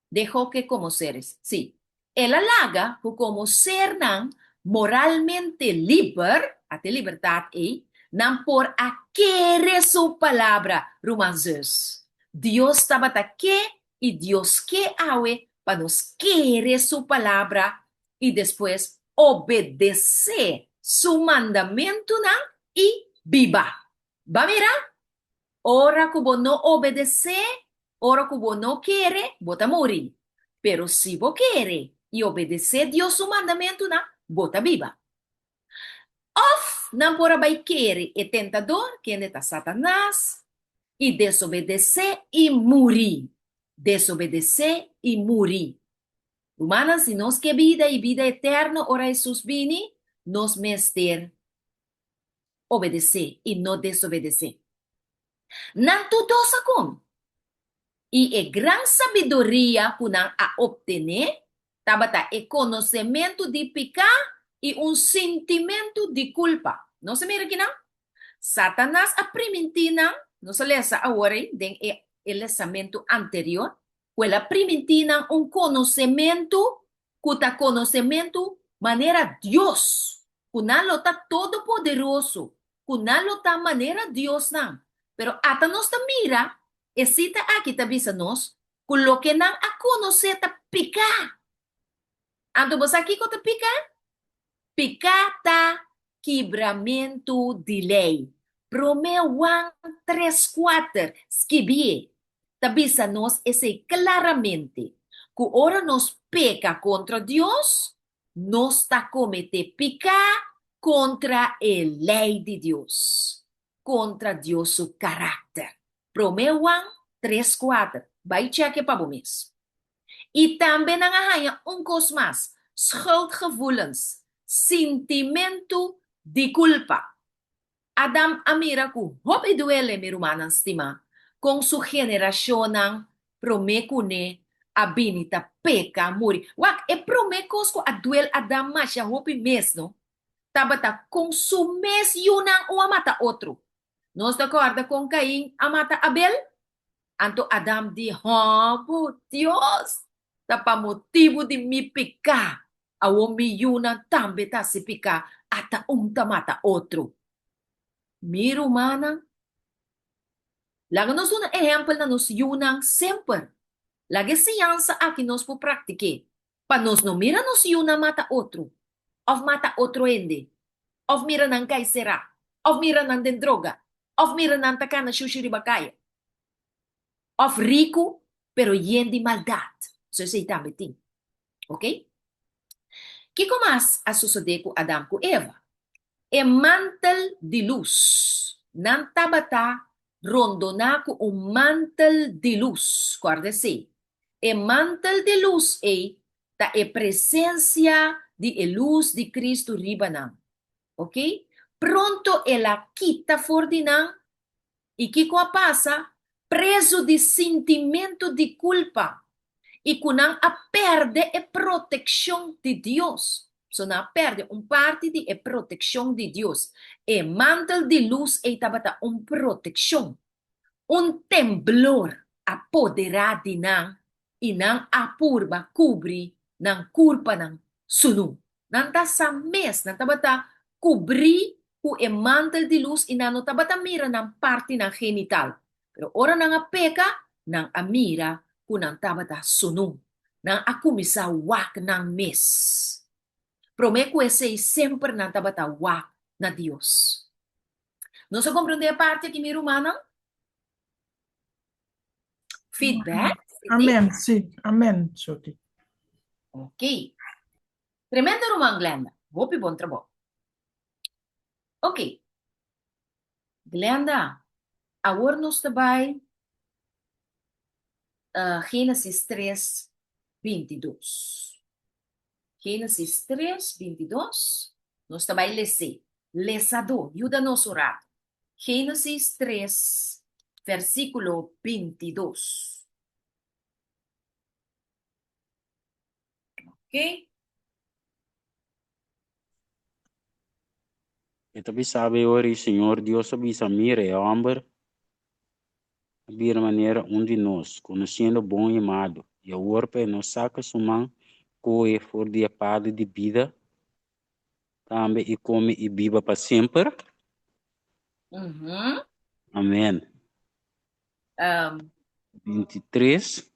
Dejó ke komo seres, sí. El a laga ku komo sernan moralmente liber, ata e libertat ei, nan por a kere su palabra, ruman zus. Dios tabata ke i Dios ke awe pa nos kere su palabra i despues obedesé su mandamentunan i biba. Ba mira? Ora ku bo no obedesé, ora ku bo no kere, bo ta muri. Pero si bo kere i obedesé Dios su mandamentunan, bo ta biba. Òf nan por a bai kere e tentador, kende ta Satanas, i desobedesé i muri. Desobedesé i muri. Rumannan, si nos ke bida i bida eterno ora Hesus bini, nos mester obedesé i no desobedesé. Nan tur dos a kome. I e gran sabiduria ku nan a optené tabata e konosementu di piká i un sintimentu di kulpa. Nos a mira kinan? Satanas a primintí nan, nos a lesa awor ei den e e lesamentu anterior, ku el a primintí nan un konosementu ku ta konosementu manera Dios, ku nan lo ta todopoderoso, ku nan lo ta manera diosnan. Pero ata nos ta mira, e sita aki ta bisa nos ku loke nan a konosé ta piká. Anto bo sa kiko ta piká? Piká ta kibramentu di lei. Promé Juan tres kuater skibié ta bisa nos esei klaramente, ku ora nos peka kontra Dios, nos ta kometé piká kontra e lei di Dios, kontra Dios su karakter. Promé Juan tres kuater. Bai chèk'e pa bo mes. I tambe nan a haña un kos mas, schuldgevoelens, sintimentu di kulpa. Adam a mira ku hopi duele, mi rumannan stimá, kon su generashonnan promé kuné a bini ta peka muri. Wak, e promé kos ku a duel Adam masha hopi mes, no, tabata kon su mes yunan un a mata otro. Nos ta kòrda kon Kain a mata Abel? Anto Adam di, Hòmbu, Dios, ta pa motibu di mi piká awor mi yunan tambe ta hasi piká, ata un ta mata otro. Mi rumannan, laga nos duna ehèmpel na nos yunan semper. Laga e siñansa aki nos por praktik'é, pa nos no mira nos yunan mata otro, òf mata otro hende, òf mira nan kai será, òf mira nan den droga, òf mira nan ta kana shushi riba kaya, òf riku pero yen di maldat. So esei tambe tin. Ok? Kiko mas a sosodé ku Adam ku Eva? E mantel di lus. Nan tabata rondoná ku un mantel di lus. Kòrda esei. E mantel di lus ei ta e presensia di e lus di Kristu riba nan. Ok? Pronto el a kita for di nan I kiko a pasa? Prezu di sintimentu di kulpa i ku nan a pèrdè e protekshon di Dios. So nan a pèrdè un parti di e protekshon di Dios. E mantel di lus ei tabata un protekshon. Un temblor a poderá di nan i nan a purba kubri nan kurpanan sunú. Nan ta sa mes, nan tabata kubrí ku e mantel di lus i nan no tabata mira nan partinan genital. Pero ora nan a peka, nan a mira ku nan tabata sunú. Nan a kuminsá wak nan mes. Promé ku esei semper nan tabata wak na Dios. Nos a komprondé e parti aki, mi rumannan? Feedback? Amen, sí. Amen, Shoti. Ok. Tremendo ruman Glenda. Hopi bon trabou. Ok. Glenda, awor nos ta bai uh, Genesis 3, 22. Genesis 3, 22. Nos ta bai les'é. Lesadó, yuda nos un rato. Génesis 3, versíkulo 22. Ok. E ta bisa bo e ora i Señor Dios a bisa, Mira, e hòmber a bira manera un di nos, konosiendo bon i malu, i awor pa e no saka su man kohe for di e palu di bida tambe i kome i biba pa semper. Amen. 23.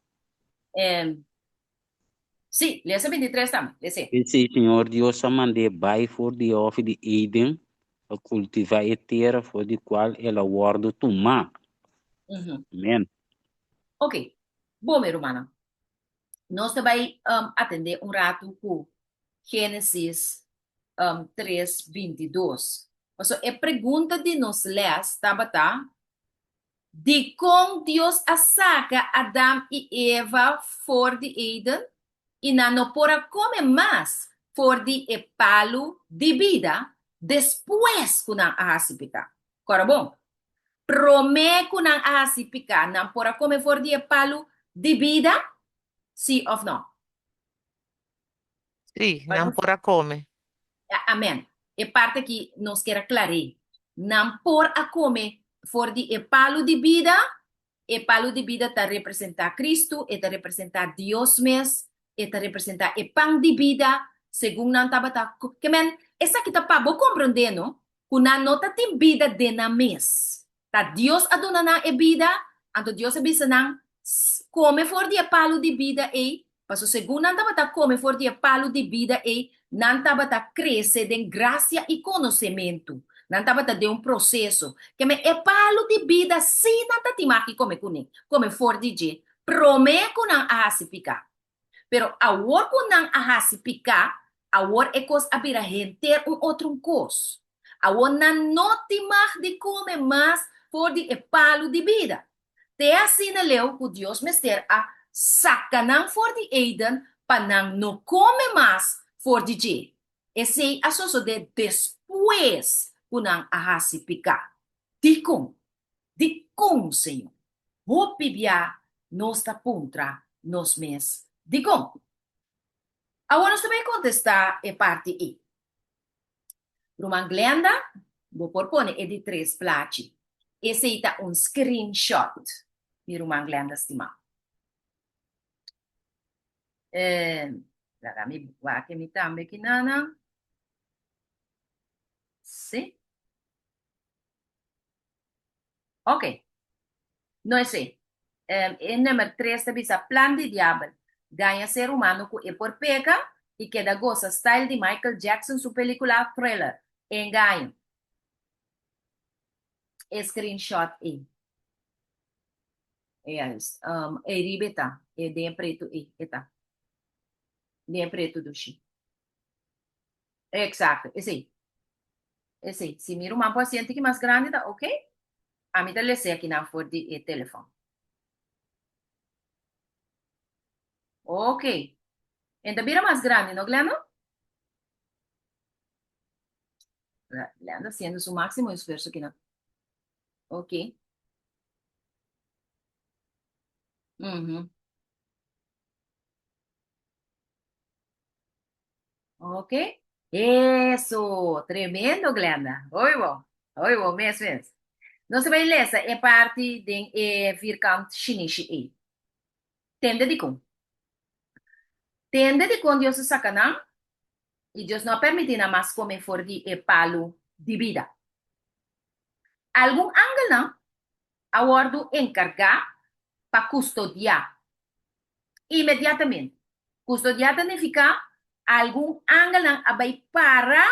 Sí, lesa 23 tambe, les'é. P'esei Señor Dios a mand'é bai for di e hòfi di Eden pa kultivá e tera for di kual el a wòrdu tumá. Amen. Ok, bon mi rumannan, nos ta bai atendé un ratu ku Génesis 3, 22. Pasobra e pregunta di nos lès tabata, Dikon Dios a saka Adam i Eva for di Eden i nan no por a kome mas for di e palu di bida despues ku nan a hasi piká? Kòrda bon, promé ku nan a hasi piká, nan por a kome for di e palu di bida? Sí òf nò? Sí, nan por a kome. Amèn. E parti aki nos kier a klar'é. Nan por a kome for di e palu di bida. E palu di bida ta representá Kristu, e ta representá Dios mes, e ta representá e pan di bida, segun nan tabata. Ke men, esaki ta pa bo komprondé, no, ku nan no ta tin bida den nan mes. Ta Dios a duna nan e bida, anto Dios a bisa nan, Kome for di e palu di bida ei, paso segun nan tabata kome for di e palu di bida ei, nan tabata krese den grasia i konosementu. Nan tabata den un proseso. Keme e palu di bida sí nan ta tin maki kome kuné, kome for di dje, promé ku nan a hasi piká. Pero awor ku nan a hasi piká, awor e kos a bira henter un otro un kos. Awor nan no tin mag di kome mas for di e palu di bida. Te asina leu ku Dios mester a saka nan for di Eden pa nan no kome mas for di dje. Esei a sosodé despues ku nan a hasi piká. Dikon? Dikon, Señor? Hopi bia nos ta puntra nos mes dikon. Awor nos ta bai kontestá e parti ei. Ruman Glenda, bo por pone e di tres plachi. Esei ta un screenshot, mi ruman Glenda stimá. Eh, laga mi wak mi tambe kinana. Sí. Ok. No esei. E number tres ta bisa plan di diabel, gaña ser humano ku e por peka i keda gosa style di Michael Jackson su pelikula Thriller, Engaño. E screenshot ei. Juist. Ei riba e ta. E den e pretu ei e ta. Den pretu dushi. Exacto, esei. Esei. Si mi ruman por hasi un tiki mas grandi ta ok. Ami ta lese akinan for di e telefòn. Ok. En ta bira mas grandi, no Glendo? Glendo haciendo su máximo esfuerzo akinan. Ok. Mhm. Ok. Eso, tremendo Glenda. Hoy bo, hoy bo, mes mes. Nos ta bai lesa e parti den e vierkant shinishi ei. Tende dikon. Tende dikon Dios a saka nan i Dios no a permití nan mas kome for di e palu di bida. Algun angelnan a wòrdu enkargá pa kustodiá Inmediatamente. Kustodiá ta nifiká algun angelnan a bai para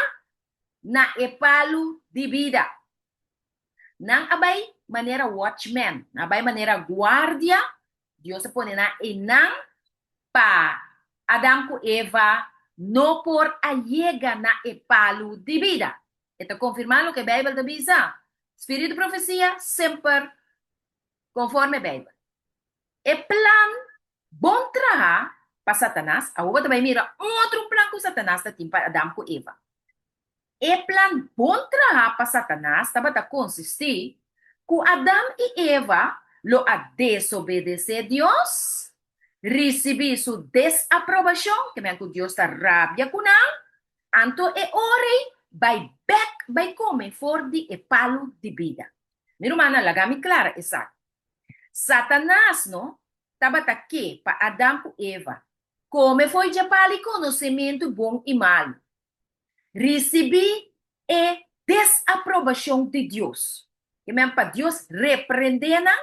na e palu di bida. Nan a bai manera watchman, nan a bai manera guardia. Dios a pone nan einan pa Adam ku Eva no por a yega na e palu di bida. E ta konfirmá loke Beibel ta bisa. Spiritu profesia semper konforme Beibel. E plan bon traha pa Satanas, awor bo ta bai mira un otro plan ku Satanas ta tin pa Adam ku Eva. E plan bon traha pa Satanas tabata konsistí ku Adam i Eva lo a desobedesé Dios, risibí su desaprobashon, ke men ku Dios ta rabia ku nan, anto e ora ei bai bèk bai kome for di e palu di bida. Mi rumannan, laga mi klara esaki. Satanas no tabata ke pa Adam ku Eva kome fo'i dje pali konosementu bon i malu, risibí e desaprobashon di Dios, ke men pa Dios reprendé nan,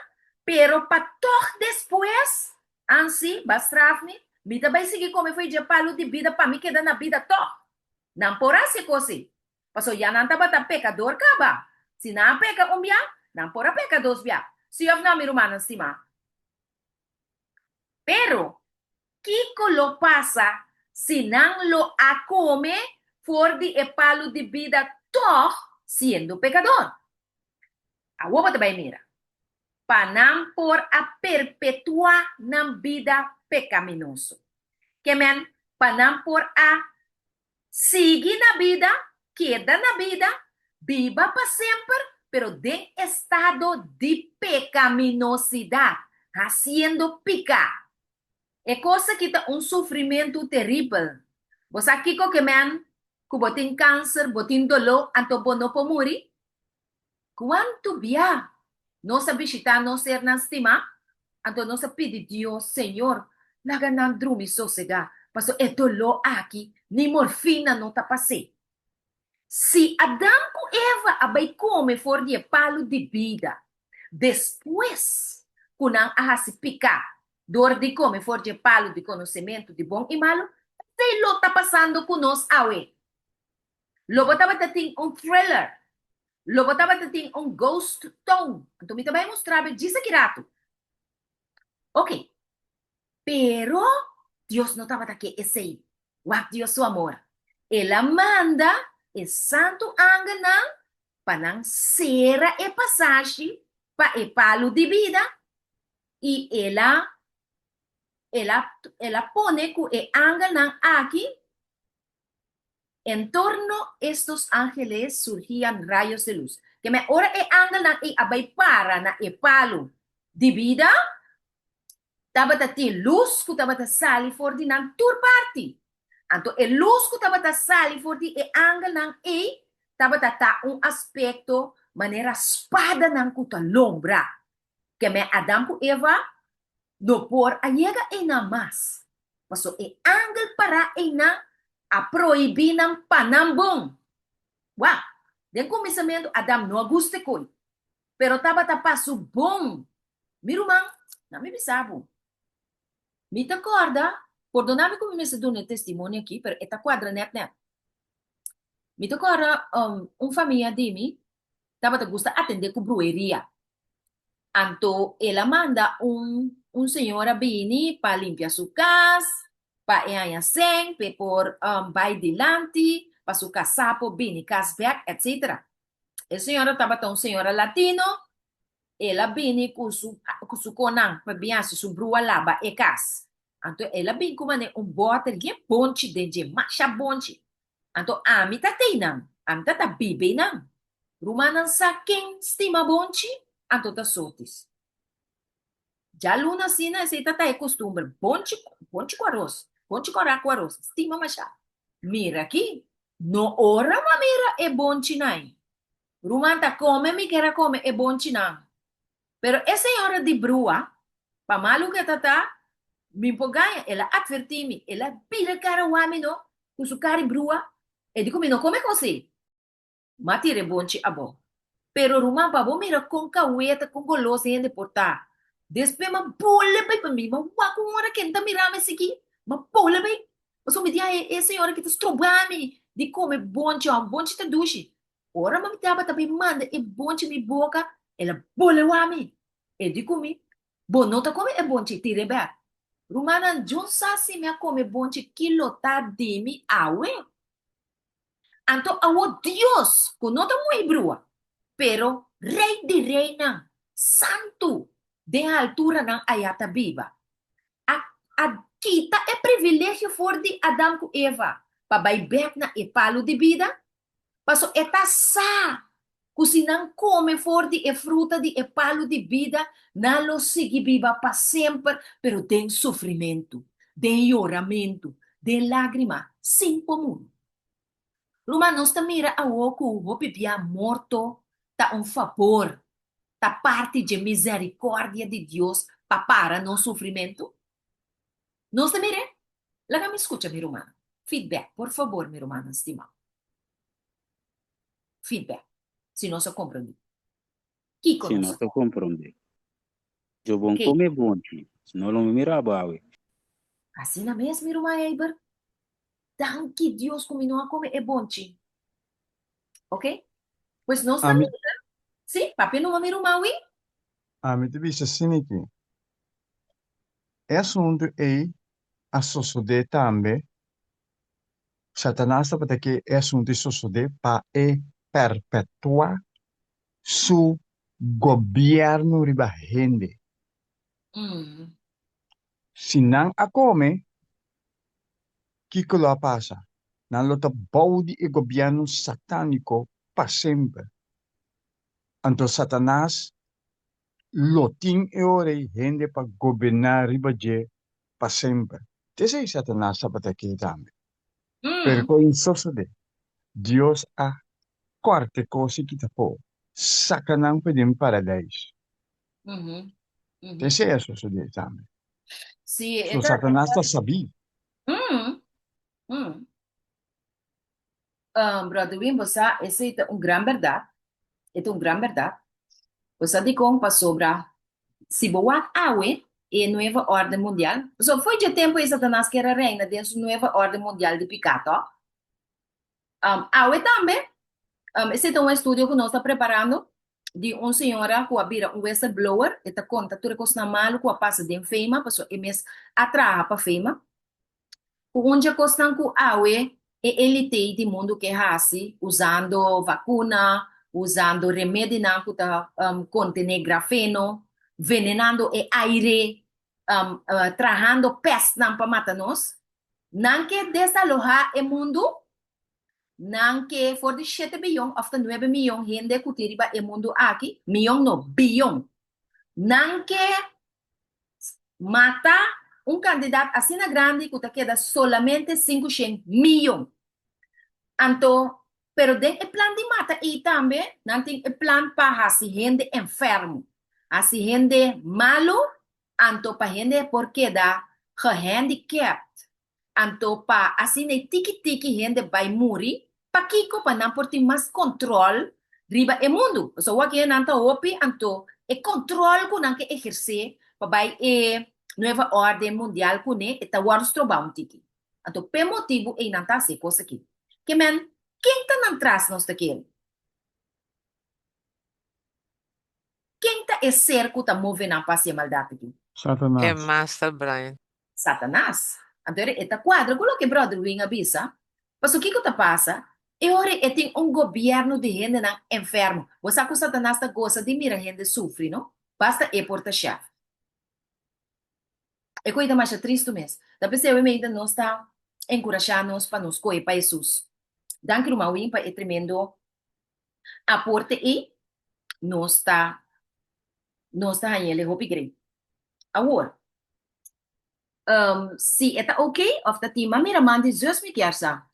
pero pa tòg despues, Ansi, ba straf mi, mi ta bai sigui kome fo'i dje palu di bida pa mi keda na bida tòg. Nan por hasi e kos ei. Pasobra ya nan tabata pekador kaba. Si nan a peka un bia, nan por a peka dos bia. Sí òf nò, mi rumannan stimá? Pero, kiko lo pasa si nan lo a kome for di e palu di bida tòg siendo pekador? Awor bo ta bai mira. Pa nan por a perpetuá nan bida pekaminoso. Ke men, pa nan por a Sigui na bida, keda na bida, biba pa semper, pero den estado di pecaminosidad, haciendo pica. E cos aki ta un sufrimentu teribel. Bo sa kico ke men cu bo tin cancer, bo tin doló, anto bo no por muri? Kuantu bia nos a bishitá nos sernan stimá, anto nos a pidi Dios, Señor, laga nan drumi sosegá, pasobra e doló aki ni morfina no ta pas'é. Si Adam ku Eva a bai kome for di e palu di bida despues ku nan a hasi piká dor di kome for dje palu di konosementu di bon i malu, esei lo ta pasando ku nos awe. Lo bo tabata tin un thriller. Lo bo tabata tin un ghost town. Anto mi ta bai mustra bo djis aki ratu. Ok. Pero Dios no tabata ke esei. Wak Dios su amor. El a manda e santu angelnan pa nan sera e pasashi pa e palu di bida i el a el a el a pone ku e angelnan aki En torno estos ángeles surgían rayos de luz. Ke men ora e angelnan ei a bai para na e palu di bida, tabata tin lus ku tabata sali for di nan tur parti. Anto e lus ku tabata sali for di e angelnan ei tabata ta un aspekto manera spadanan ku ta lombra. Ke men Adam ku Eva no por a yega einan mas, paso e angel pará einan a prohibí nan pa nan bon. Wak, den kuminsamentu Adam no a gusta e koi, pero tabata pa su bon. Mi ruman, na mi bisa bo, mi ta kòrda, pordoná mi ku mi mester duna e testimonio akí, pero e ta kuadra nèt nèt. Mi ta kòrda un famia di mi tabata gusta atendé ku brueria. Anto el a manda un un señora bini pa limpia su kas. Pa e haña sèn, p'e por bai dilanti, pa su kasá por bini kas bèk, etcetera. E señora tabata un señora latino, el a bini ku su ku su konan pa bin hasi su brua laba e kas. Anto el a bin ku manera un bòter yen bonchi den dje, masha bonchi. Anto ami ta teinan, ami ta ta biba einan. Rumannan sa ken stima bonchi, anto ta sotis. Djaluna asina esei ta ta e kostumber, bonchi bonchi ku aros, bonchi kòrá ku aros, stima mashá. Mira aki, no ora bo a mira e bonchinan. Ruman ta kome mi ker a kome e bonchinan. Pero e señora di brua, pa malu ku e ta ta, mi por gaña, el a atvertí mi, el a bira kara wak mi no, ku su kara di brua, e di ku mi no kome kos ei. M'a tira e bonchi abou. Pero ruman, pa bo mira kon kaweta, kon golos hende por ta. Despues m'a bole bai pa mi, m'a wak un ora ken ta mira mi asiki, m'a bole bai. Pasobra mi di, ai, e señora aki ta stroba mi di kome bonchi, ò, bonchi ta dushi. Ora mami tabata bai manda e bonchi mi boka, el a bole wak mi. E di ku mi, Bo no ta kome e bonchi, tir'e bèk. Rumannan, djun sa si mi a kome bonchi ki lo ta di mi awe? Anto awor Dios, ku no ta muhé brua, pero Rei di reinan, santu den alturanan ayá ta biba, a a kita e privilegio for di Adam ku Eva pa bai bèk na e palu di bida, paso e ta sa ku si nan kome for di e fruta di e palu di bida, nan lo sigui biba pa semper, pero den sufrimentu, den yoramentu, den lágrima, sin por muri. Ruman, nos ta mira awor ku hopi bia morto ta un fabor, ta parti dje misericordia di Dios pa para nos sufrimentu? Nos ta mir'é? Laga mi skucha mi rumannan. Feedback, por fabor, mi rumannan stimá. Feedback, si nos a komprondé. Kiko Si nos a nos a komprondé. Yo bon Ok. kome bonchi, si no lo mi mira bo awe. Asina mes, mi ruman Eber. Danki Dios ku mi no a kome e bonchi. Ok? Pues nos ta Ami, mira. Sí, papia numa mi ruman wi. ami ta bisa asin'aki, e asuntu ei a sosodé tambe Satanas tabata ke e asuntu ei sosodé pa e perpetuá su gobièrnu riba hende. Si nan a kome, kiko lo a pasa? Nan lo ta bou di e gobièrnu satániko pa semper. Anto Satanas lo tin e ora ei hende pa goberná riba dje pa semper. T'esei Satanas tabata ke tambe. Pero kon un sosodé? Dios a kòrta e kos i kita afó, saka nan pa den Paradeis. T'esei a sosodé tambe. So Satanas ta sabí. Brother Wim, bo sa esei ta un gran bèrdat, e ta un gran bèrdat. Bo sa dikon? Pasobra si bo wak awe e nueva órden mundial, pasobra fo'i dje tempu ei Satanas kier a reina den su nueva órden mundial di piká, tòg? Awe tambe, esei ta un estudio ku nos ta preparando di un señora ku a bira un whistleblower, e ta konta tur e kosnan malu ku a pasa den FEMA, pasobra e mes a traha pa FEMA. Ku un dje kosnan ku awe e elite di mundu ke hasi usando vakuna, usando remedinan ku ta kontené grafeno, venenando e aire, trahando pèstnan pa mata nos. Nan ke desalohá e mundu, nan ke for di shete biyon òf ta nuebe miyon hende ku tin riba e mundu aki, miyon no, biyon, nan ke Mata un kantidat asina grandi ku ta keda solamente sinkushen miyon. Anto, pero den e plan di mata ei tambe nan tin e plan pa hasi hende enfermo, hasi hende malu, anto pa hende por keda gehandicapt Anto pa asina e tiki tiki hende bai muri, pakiko? Pa nan por tin mas control riba e mundu. Pasobra wak nan ta hopi, anto e control ku nan ke ehersé pa bai e nueva orden mundial kuné, e ta wòrdu strobá un tiki. Anto p'e motibu ei nan ta hasi e kos aki. Ke men, ken ta nan tras nos ta kere? Ken ta e ser ku ta move nan pa hasi e maldat aki? E Satanas. Master Brian. Satanas. Anto e ta kuadra ku loke Brother Wing a bisa. Pasobra kiko ta pasa? E ora e tin un gobièrnu di hendenan enfermo. Bo sa ku Satanas ta gosa di mira hende sufri, no? Basta e por ta shèf. E koe ta masha tristu mes. Ta p'esei awe meinta nos ta enkurashá nos pa nos kohe pa Hesus. Danki ruman Wing pa e tremendo aporte ei. Nos ta nos ta hañ'el hopi grei. Awor, si e ta ok of ta tin, m'a mira man di zus mi kier sa.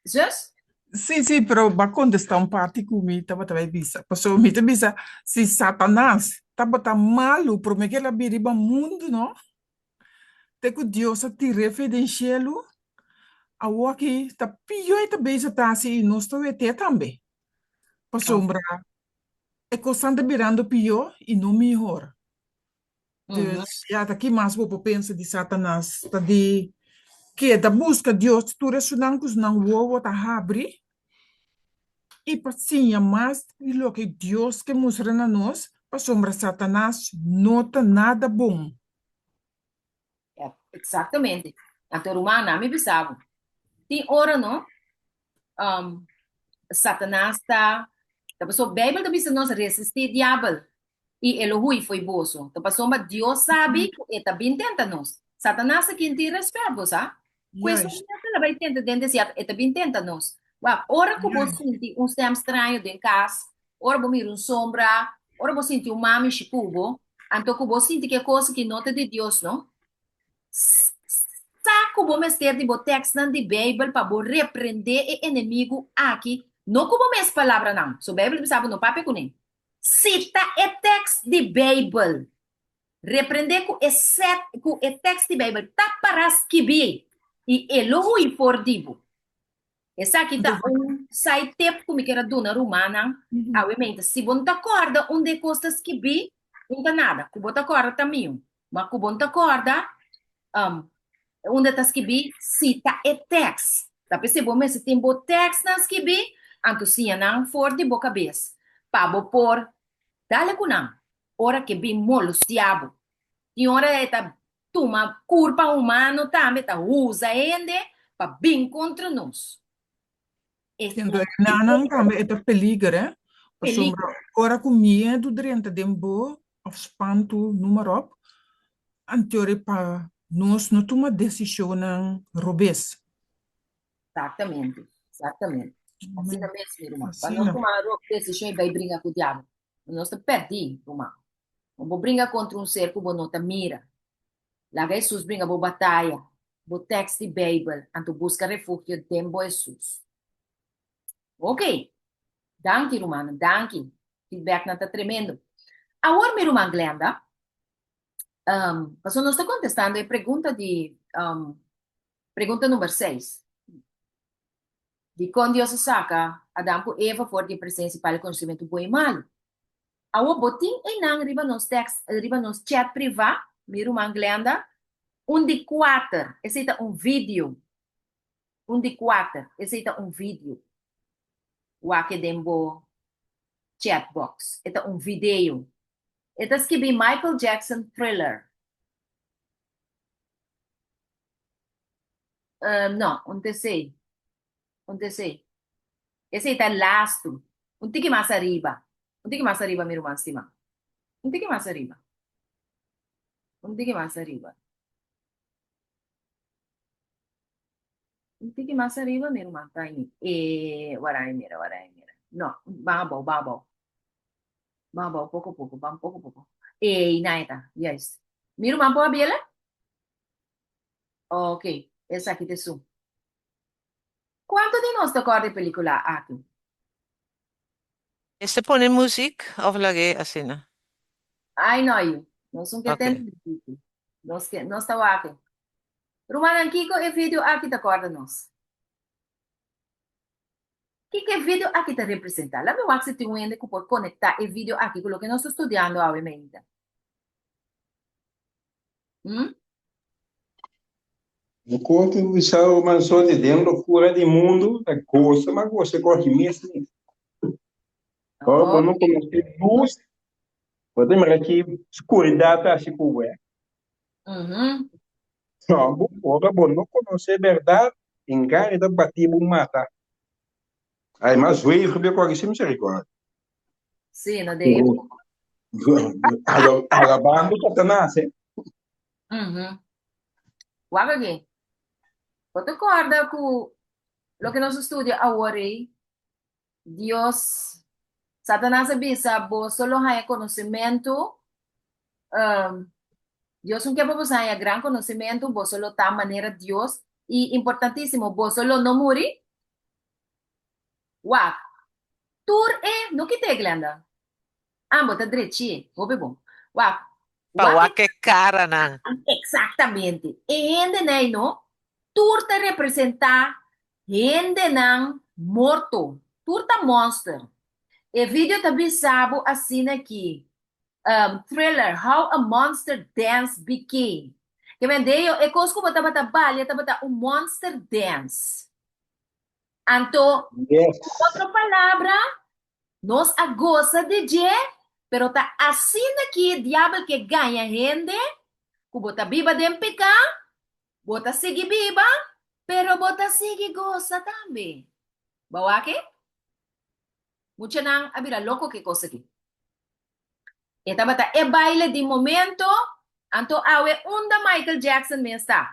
Zus? Sí, sí, pero bo a contesta un parti cu mi tabata bay bisa. Pasobra mi ta bisa, si Satanas tabata malu prome cu el a bin riba mundu, no? Te cu Dios a tir'é fe den shelu, awoki ta pió e ta bezig ta haci y nos ta wet'é tambe. Pasobra e cosnan ta birando pió y no mihor. Dus ya ta ki mas bo por pensa di Satanas ta di keda buska Dios tur esunnan ku nan wowo ta habri i pa siña mas di loke Dios ke mustra na nos pasobra Satanas no ta nada bon. Exactamente. Anto ruman, mi bisa bo, tin ora no, Satanas ta, ta pasobra Bijbel ta bisa nos resistí diabel i e lo hui fo'i boso. Ta pasobra Dios sabi ku e ta bin tenta nos. Satanas ta kin tin rèspèt, bo sa. Ku esun Juist. mester a bai tenta den desierto, e ta bin tenta nos. Wak, ora ku bo Juist. sinti un stèm straño den kas, ora bo mira un sombra, ora bo sinti un mami shi ku bo, anto ku bo sinti ku e kos aki no ta di Dios, no? Sa ku bo mester di bo tèkstnan di Beibel pa bo reprendé e enemigu aki, no ku bo mes palabranan. So Beibel ta bisa bo no papia kuné. Sita e tèkst di Beibel. Reprendé ku e sèt ku e tèkst di Beibel ta pará skibí i e lo hui for di bo. Esaki ta un side tip ku mi kier a duna rumannan awe mente. Si bo no ta kòrda unda e kos ta skibí, un ta nada. Ku bo ta kòrda ta miu. Ma ku bo no ta kòrda unda ta skibí, sita e tèks. Ta p'esei bo mester tin bo tèksnan skibí, anto siña nan for di bo kabes pa bo por dale ku nan ora ke bin molostiá bo. Tin ora e ta tuma kurpa humano tambe ta usa hende pa bin kontra nos. E Siendo e nanan tambe e ta peliger, eh? Pasobra ora ku miedu drenta den bo òf spantu, noem maar op, anteori pa nos no tuma desishonnan robes. Exactamente, exactamente. Asina mes, mi ruman. Pa no tuma desishon i bai bringa ku diabel. Nos ta pèrdí, ruman. No bo bringa kontra un ser ku bo no ta mira. Laga Hesus bringa bo bataya, bo tèks di Beibel, anto buska refugio den bo Hesus. Ok, danki rumannan, danki. Feedbacknan ta tremendo. Awor mi ruman Glenda, um, pasobra nos ta kontestando e pregunta di, um, pregunta number seis. Dikon Dios a saka Adam ku Eva for di e presensia pa e konosementu bon i malu? Awor bo tin einan riba nos text, riba nos chat privá, mi ruman Glenda, un di kuater, esei ta un video, un di kuater, esei ta un video. Wak e den bo chat box, e ta un video. E ta skibí Michael Jackson Thriller. No, un ta esei, un ta esei. Esei ta lastu. Un tiki mas ariba. Un tiki mas ariba, mi ruman stima. Un tiki mas ariba. Un tiki mas ariba. Un tiki mas ariba, mi ruman ta ahí. E, wara ahí mira, wara ahí mira. No, ban abou, ban abou. Ban abou, poko poko, ban poko poko. Ei, na e ta, juist. Mi ruman por habiela? Ok, esaki ta esun. Kuantu di nos ta kòrda e pelíkula aki? Mester pone muzik of lag'é asina? Ai no yu, nos un ke Ok. tende muzik. Nos ke, nos ta wak. Rumannan kiko e video aki ta kòrda nos? Kiko e video aki ta representá? Laat mi wak si tin un hende ku por konektá e video aki ku loke nos ta studiando awe mainta. Hm? Un kos ku bisa ruman Sonny, den lokura di mundu ta gosa mas gosa ku aki mes mes. Ora bo no konosé lus, bo ta mira ki skuridat ta hasi ku bo. No, ora bo no konosé bèrdat, engaño ta batí bo mata. Ademas, zwever be kòrda sin miserikòrdia. Sí, no de. Alabando Satanas, eh? Mhm. Wak aki. Bo ta kòrda ku loke nos a studia awor ei, Dios, Satanas a bisa, boso lo haña konosementu, um, Dios no ke pa boso haña gran konosementu, boso lo ta manera Dios, i importantísimo, boso lo no muri. Wak, tur e, no kit'é, Glenda. Ah, bo ta drechi, hopi bon. Wak, Pa wak wak e karanan. Exactamente. E hendenan ei no, tur ta representá hendenan morto. Tur ta monster. E video ta bisa bo asina ki, um, Thriller, How a Monster Dance Became. Ke men deyo, e kos ku bo tabata balia tabata un monster dance. Anto, Yes. ku otro palabra, Nos a gosa di dje, pero ta asina ki e diabel ke gaña hende, ku bo ta biba den piká, bo ta sigui biba, pero bo ta sigui gosa tambe. Bo wak e? Muchanan a bira loko ku e kos aki. E tabata e baile di momento, anto awe unda Michael Jackson mes ta?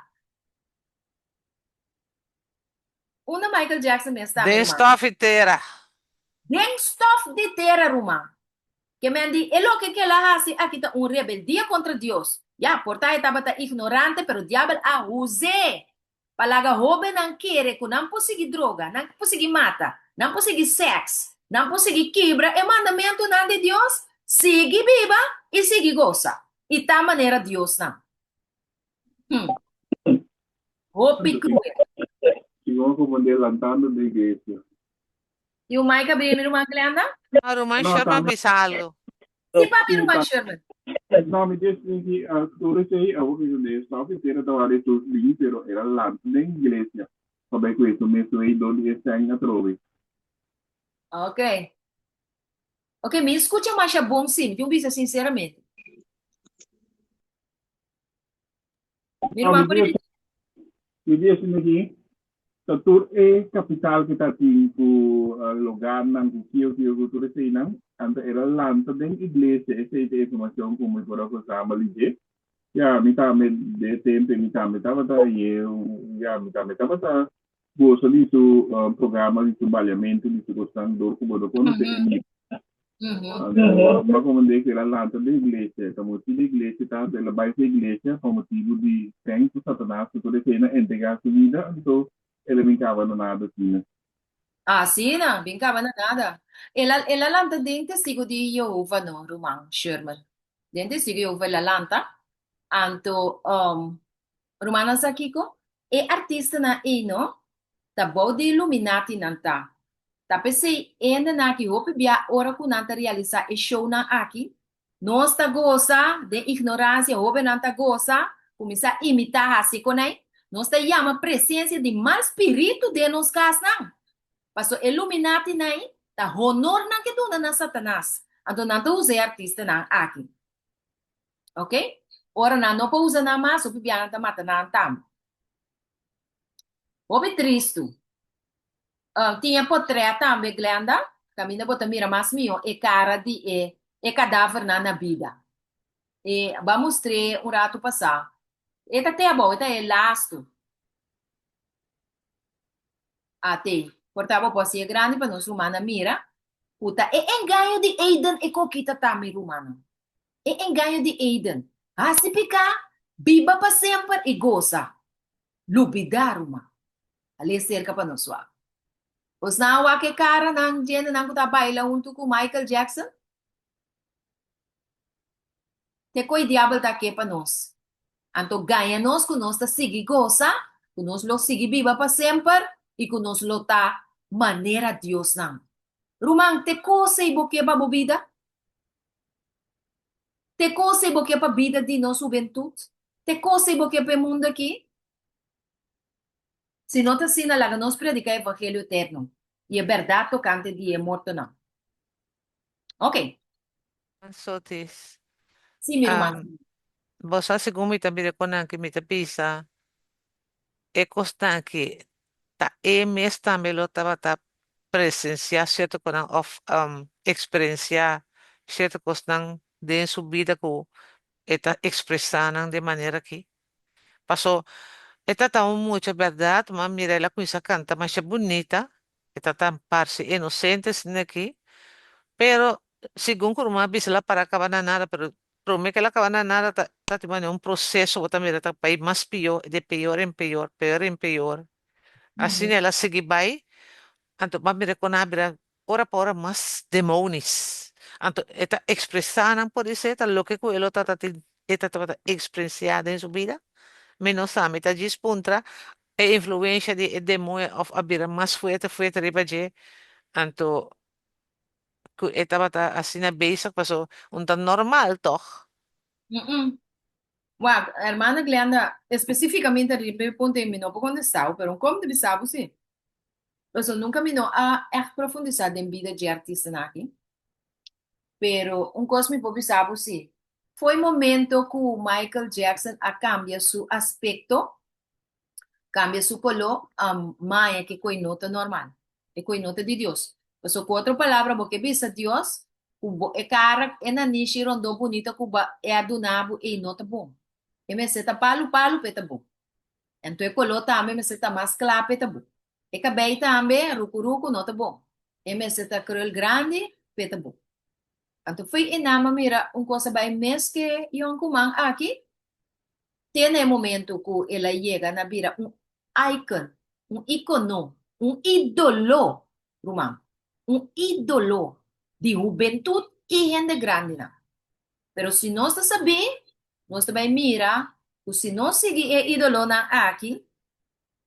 Unda Michael Jackson mes ta, mi Den ruman? stof di tera. Den stof di tera, ruman. Ke men di, e loke ke el a hasi aki ta un rebeldia kontra Dios. Ya, por ta e tabata ignorante, pero diabel a us'é pa laga hóbennan kere ku nan por sigui droga, nan por sigui mata, nan por sigui sèks, nan por sigui kibra e mandamentunan di Dios, sigui biba i sigui gosa, i ta manera diosnan. Hmm. Hopi cruel. Sigon como de lantando de iglesia. Y un Mike abrir mi ruman Glenda? No, ruman No, Sherman tambe. bisa algo. Sí, papi Sí, ruman ta- Sherman. No, mi dios ki tur esei abo ki de stop entera ta wari tur bin, pero era lanta den iglesia. Pabai ku eso mes wei do di e seng atrobe. Ok. Ok, mi escucha masha bon sí, mi tin bisa sinceramente. Mi No, ruman mi por dios, mi dios aki ta tur e kapital ku ta tin ku logarnan ku kio kio ku tur eseinan, anto el a lanta den iglesia, esei ta e informashon ku mi por a versamel di dje. Ya, mi tambe den e tempu mi tambe tabata ye, ya, mi tambe tabata gosa di su programa, di su baliamentu, di su kosnan dor ku bo no konosé e mim. Anto bo a komprendé ku el a lanta den iglesia, ta motibu di iglesia ta, el a bai su iglesia pa motibu di sèn ku Satanas ku tur esei nan entregá su bida, anto el a bin kaba na nada asina. Asina, bin kaba na nada. El a el a lanta den Testigo di Jehova no, ruman Sherman. Den Testigo di Jehova el a lanta, anto rumannan sa kiko? E artistanan ei no ta bou di Illuminati nan ta. Ta p'esei hendenan aki hopi bia ora ku nan ta realisá e shownan aki, nos ta gosa den ignoransia, hóbennan ta gosa, kuminsá imitá hasi kon ei, nos ta yama presensia di mal spiritu den nos kasnan. Pasobra e Illuminatinan ei ta honor nan ke duna na Satanas, anto nan ta usa e artistanan aki. Ok? Ora nan no por usa nan mas, hopi bia nan ta mata nan tambe. Hopi tristu. Um, tin e potret tambe, Glenda, kaminda bo ta mira mas mihó e kara di e e kadavernan na bida. E ba mustr'é un ratu pasá. E ta te abou, e ta e lastu. Atei, por ta bo por hasié grandi pa nos rumannan mira ku ta e engaño di Eden e kokita ta, mi rumannan. E engaño di Eden. Hasi piká, biba pa semper i gosa. Lubidá, ruman. Al'é serka pa nos wak. Bosnan a wak e karanan djendenan ku ta baila huntu ku Michael Jackson? Te ku e diabel ta ke pa nos. Anto gaña nos ku nos ta sigui gosa, ku nos lo sigui biba pa semper i ku nos lo ta manera diosnan. Ruman, te kos ei bo ke pa bo bida? Te kos ei bo ke pa bida di nos hubentut? Te kos ei bo ke pa e mundu aki? Si no ta asina, laga nos prediká e evangelio eterno i e bèrdat tokante di e mortonan. Ok. Sotis. Sí, mi ruman. Um, bo sa segun mi ta mira kon nan ki mi ta bisa. E kosnan aki ta e mes tambe lo tabata presensiá sierto kosnan òf eksperensiá sierto kosnan den su bida ku e ta ekspresá nan den manera aki. Paso e ta ta un mucha bèrdat, ma mira el a kuminsá kanta masha bunita, e ta ta parse inosente asina aki, pero Segun ku ruman a bisa el a para kaba na nada, pero prome ku el a kaba na nada ta ta tin manera un proseso bo ta mira ta bai mas pió, de peor en peor, peor en peor. Asina el a sigui bai, anto bo a mira kon a bira ora pa ora mas demonis. Anto e ta ekspresá nan podisé ta loke ku e lo ta ta tin e ta tabata eksperensiá den su bida. Mi no sa, mi ta djis puntra e influensha di e demoño òf a bira mas fuerte fuerte riba dje, anto ku e tabata asina bezig paso un ta normal tog. Mm-mm. Wak, hermana Glenda, específicamente riba e punto ei mi no por contestá bo, pero un kom ta bisa bo si. Paso nunca mi no a ègt profundisá den bida dje artistanan aki. Pero un kos mi por bisa bo si, fo'i momento ku Michael Jackson a kambia su aspekto, Cambia su coló, maña ke koe no ta normal. E koe no ta di Dios. Paso ku otro palabra bo ke bisa Dios ku bo e cara e nanishi rondó bunita ku bo e a duna bo ei no ta bon. E mester ta palu palu p'e ta bon. Anto e coló tambe mester ta mas cla p'e ta bon. E cabei tambe ruku ruku no ta bon. E mester ta krul grandi p'e ta bon. Anto fo'i e nan a mira un cosa bai mes ke yonkuman aki. Te na e momento ku el a yega na bira un icon, un icono, un idolo, ruman, un idolo di hubentut i hende grandinan. Pero si nos ta sabí, nos ta bai mira ku si nos sigui e idolonan aki,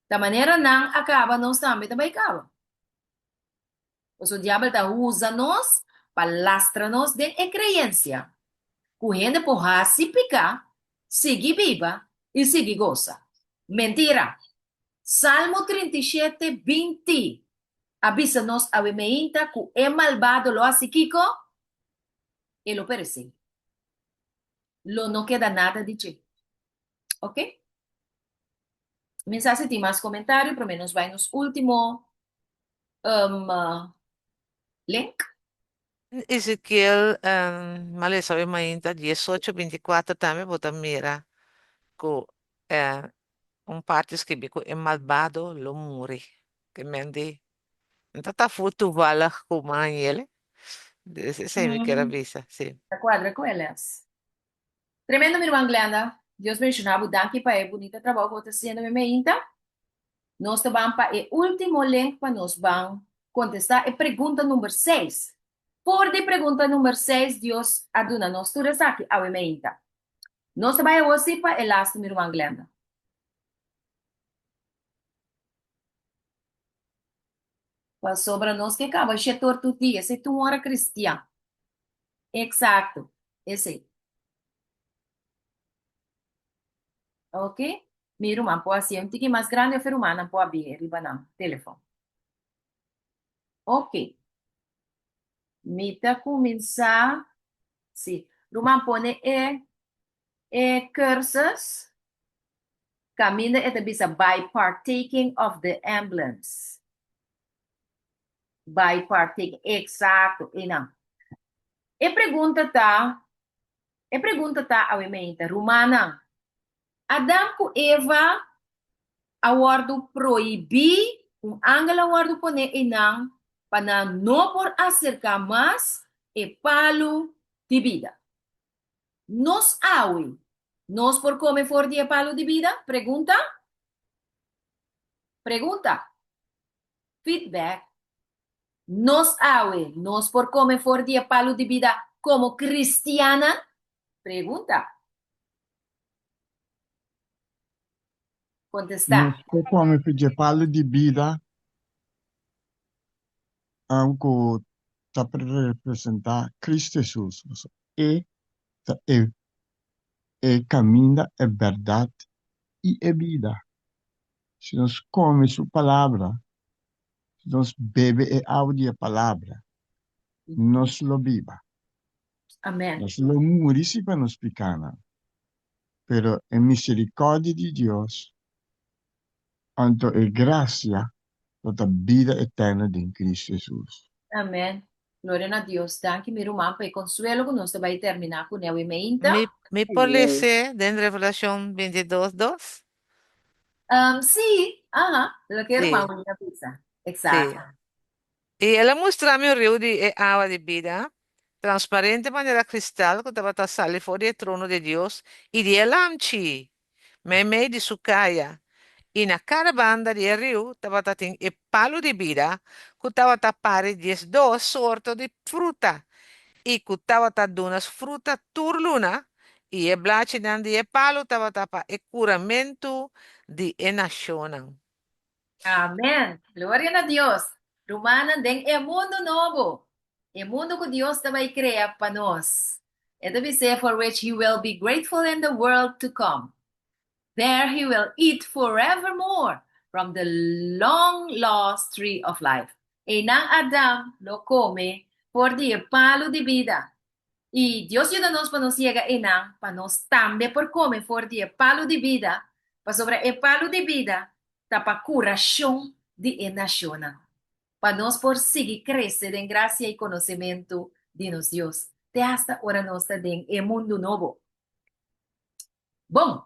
ta manera nan a kaba nos tambe ta bai kaba. Pasobra diabel ta usa nos pa lastra nos den e creencia cu hende por haci pica, sigui biba y sigui gosa. Mentira! Salmo 37, 20 a bisa nos awe meinta cu e malbado lo haci kico? E lo perece. Lo no keda nada di dje. Ok? Mi sa si tin mas comentario, prome nos bay nos ultimo um, link. Ezekiel, um, m'a lesa awe mainta, 18, 24 tambe bo ta mira ku eh, un parti skibi ku e malbado lo muri. Ke men di, no ta ta fu toevallig ku man yele. Dus esei mi kier a bisa, si. Ta kuadra ku e les. Tremendo mi ruman Glenda. Dios bendiciona bo. Danki pa e bunita trabou ku bo ta haciendo mi mainta. Nos ta ban pa e último link pa nos ban kontestá e pregunta number seis. For di pregunta number seis Dios a duna nos tur esaki awe meinta. Nos ta bai awor sí pa e lastu mi ruman Glenda. Pasobra nos ke kaba shetor tur dia, esei ta un ora kristian. Eksakto, esei. Ok, mi ruman por hasié un tiki mas grandi of e rumannan por habí riba nan telefòn. Ok, mi ta kuminsá, sí, ruman pone e e cursus kaminda e ta bisa by partaking of the emblems. By partaking, eksakto, einan. E pregunta ta, E pregunta ta awe meinta, Rumannan, Adam ku Eva a wòrdu prohibí, un angel a wòrdu poné einan pa nan no por aserká mas e palu di bida. Nos awe, nos por kome for di e palu di bida? Pregunta? Pregunta. Feedback. Nos awe, nos por come for di e palu di bida como cristiannan? Pregunta. Contesta. Nos por come for dje palu di bida cu ta representa Cristo Jesus. Pasobra e ta e e caminda, e berdad y e bida. Si nos come su palabra, Si nos bebe e awa di e palabra, nos lo biba. Amen. Nos lo muri si pa nos pikánan, pero e misericordia di Dios. Anto e grasia lo ta bida eterno den Cristo Hesus. Amen. Gloria na Dios. Danki mi ruman pa e konsuelo ku nos ta bai terminá kuné awe meinta. Mi mi por lese den Revelashon 22, dos? Sí, aha, loke Sí, ruman William a bisa. sí. Eksakto. I el a mustra mi un riu di e awa di bida, transparente manera kristal ku tabata sali for di e trono di Dios i di e Lamchi, meimei di su kaya. I na kada banda di e riu tabata tin e palu di bida ku tabata pari diesdos sorto di fruta i ku tabata duna fruta tur luna, i e blachinan di e palu tabata pa e kuramentu di e nashonnan. Amen! Gloria na Dios! Rumannan den e mundu nobo, e mundu ku Dios ta bai krea pa nos. E ta bis'é for which he will be grateful in the world to come. There he will eat forevermore from the long lost tree of life. Einan Adam lo kome for di e palu di bida. I Dios yuda nos pa nos yega einan pa nos tambe por kome for di e palu di bida, pasobra e palu di bida ta pa kurashon di e nashonnan, pa nos por sigui krese den grasia i konosementu di nos Dios, te asta ora nos ta den e mundu nobo. Bon!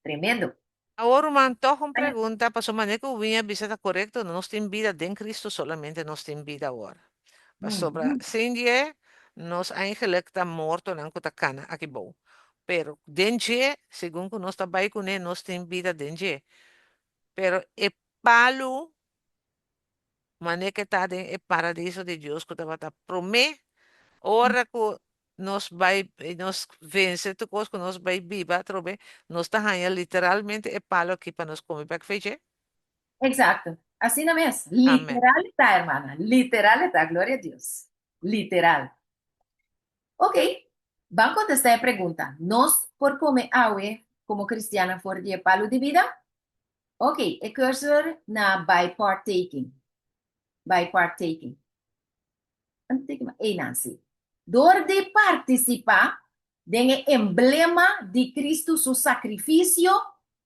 Tremendo! Awor ruman, tòg un pregunta, pasobra manera ku Win a bisa ta korekto, no nos tin bida den Kristu solamente nos tin bida awor. Pasobra sin dje nos eigenlik ta mortonan ku ta kana aki bou. Pero den dje, segun ku nos ta bai kuné, nos tin bida den dje. Pero e palu manera ke ta den e paradiso di Dios ku tabata promé ora ku nos bai nos vense tur kos ku nos bai biba atrobe, nos ta haña literalmente e palu aki pa nos kome bèk feche. Exacto. Asina mes. Amen. Literal e ta, hermana. Literal e ta. Gloria a Dios. Literal. Ok. Ban contesta e pregunta. Nos por come awe como cristiannan for di e palu di bida? Ok, e cursor na by partaking. By partaking. Ey Nancy. Dor di participá den e emblema di Cristo su sacrificio,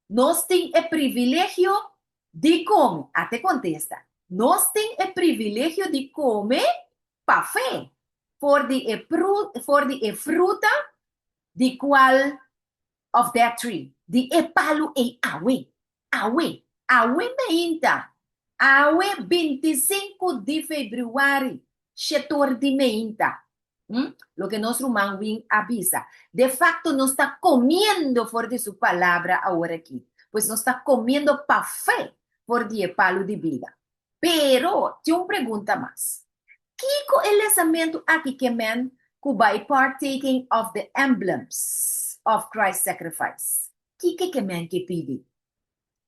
nos tin e privilegio di come. Ate contesta. Nos tin e privilegio di come pa fe for di e for di e fruta di cual of that tree, di e palu ei awe, awe, awe meinta, awe 25 di februari, shetor di meinta. Hm? Loke nos ruman Win a bisa. De facto nos ta comiendo for di su palabra awor aki. Pues nos ta comiendo pa fe for di e palu di bida. Pero, tin un pregunta mas. Kiko e lesamentu aki ke men ku by partaking of the emblems of Christ's sacrifice? Kiko e ke men ke pidi?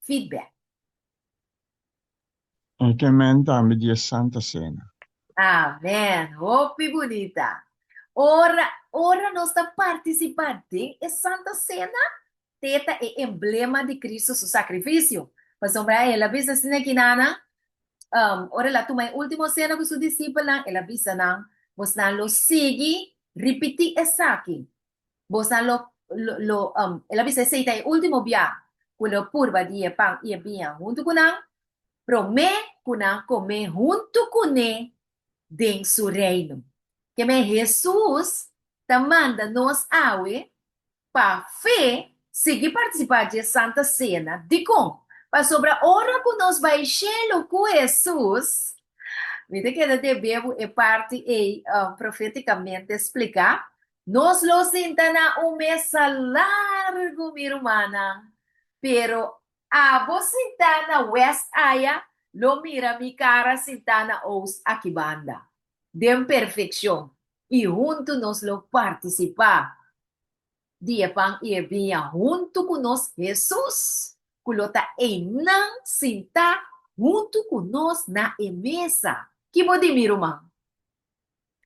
Feedback. E ke men tambe di e Santa Sena. Amen! Hopi bunita! Ora, ora nos ta partisipá den e Santa Sena, Te ta e emblema di Cristo su sacrificio. Pasobra el a bisa asina ki nana, ora el a tuma e ultimo cena cu su discipelnan, el a bisa nan, Bosnan lo sigui ripiti esaki. Bosnan lo, lo, lo, el a bisa esey ta e ultimo bia cu lo purba di e pan i e biña huntu cu nan, prome cu nan come huntu cune den su reino. Keme Jesus ta manda nos awe Pa fe, sigui partisipá dje Santa Sena. Dikon? Pasobra ora ku nos bai shelu ku Hesus, mi ta keda debé bo e parti ei profétikamente spliká, nos lo sinta na un mesa largu, mi rumannan. Pero abo sintá na wèst aya lo mira mi kara sintá na oost aki banda, den perfekshon, i huntu nos lo partisipá di e pan i e biña huntu ku nos Hesus, ku lo ta einan sintá huntu ku nos na e mesa. Ki bo di, mi ruman?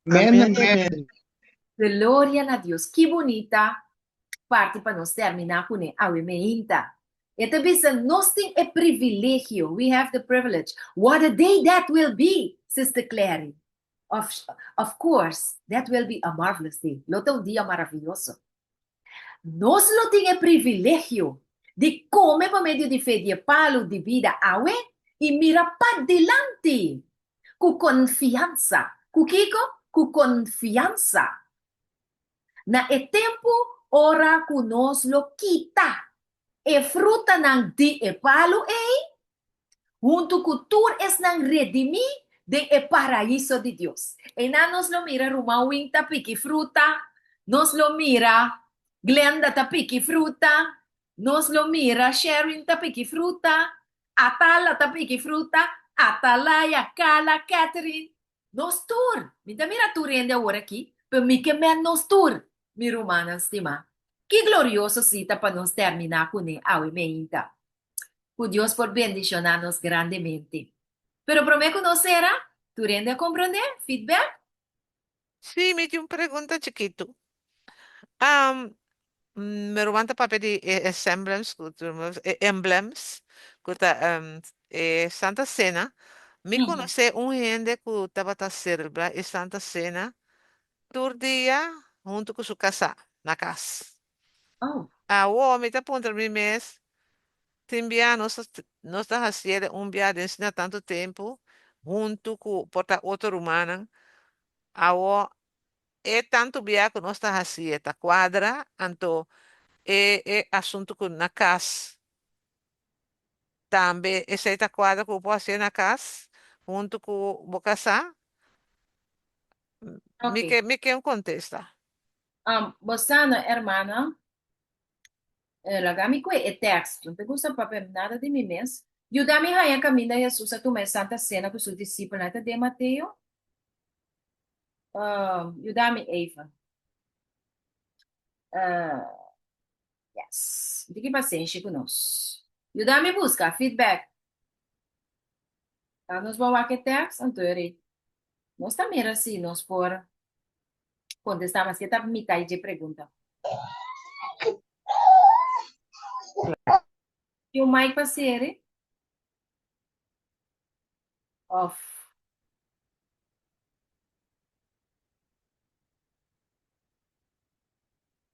Amen, amen. Gloria na Dios! Ki bunita parti pa nos terminá kuné awe meinta. E ta bisa nos tin e privilegio, we have the privilege. What a day that will be, Sister Clary. Of, of course, that will be a marvelous day. Lo ta un dia maraviyoso. Nos lo tin e privilegio Di kome pa medio di fe di e palu di bida awe i mira padilanti ku konfiansa. Ku kiko? Ku konfiansa. Na e tempu ora ku nos lo kita e frutanan di e palu ei, huntu ku tur esnan redimí den e paraiso di Dios. Einan nos lo mira ruman Wing ta piki fruta, nos lo mira Glenda ta piki fruta, nos lo mira Sherwin ta piki fruta, Atala ta piki fruta, Atalaya, Kala, Catherine, nos tur. Mi ta mira tur hende awor aki, pero mi ke men nos tur, mi rumannan stimá. Ki glorioso sita pa nos terminá kuné awe meinta. Ku Dios por bendishoná nos grandemente. Pero promé ku nos sera, tur hende a komprondé? Feedback? Sí, mi tin un pregunta chikitu. Um, mi ruman ta papia di e emblems, ku e emblems, ku ta um, e Santa Cena. Mi konosé un hende ku tabata selebrá e Santa Cena tur dia huntu ku su kasá na kas. Oh. Awor mi ta puntra mi mes, tin bia nos ta nos ta hasié un bia den asina tantu tempu huntu ku por ta otro rumannan. Awor e tantu bia ku nos ta hasié ta kuadra, anto e e asuntu ku na kas tambe esei ta kuadra ku bo por hasié na kas huntu ku bo kasá? Mi Ok. ke mi ke un kontesta. Um, bo sa no, hermana, eh, laga mi kue e tekst. No ta gusta papia nada di mi mes. Yuda mi haña kaminda Hesus a tuma e Santa Sena ku su disipelnan. E ta den Mateo? Um, yuda mi even. Uh, yes. Un tiki pasenshi ku nos. Yuda mi buska feedback. Ta nos bo wak e tekst, anto e Nos ta mira si nos por Contestá maske ta mitá dje pregunta. Tin un mic pa seri? Of.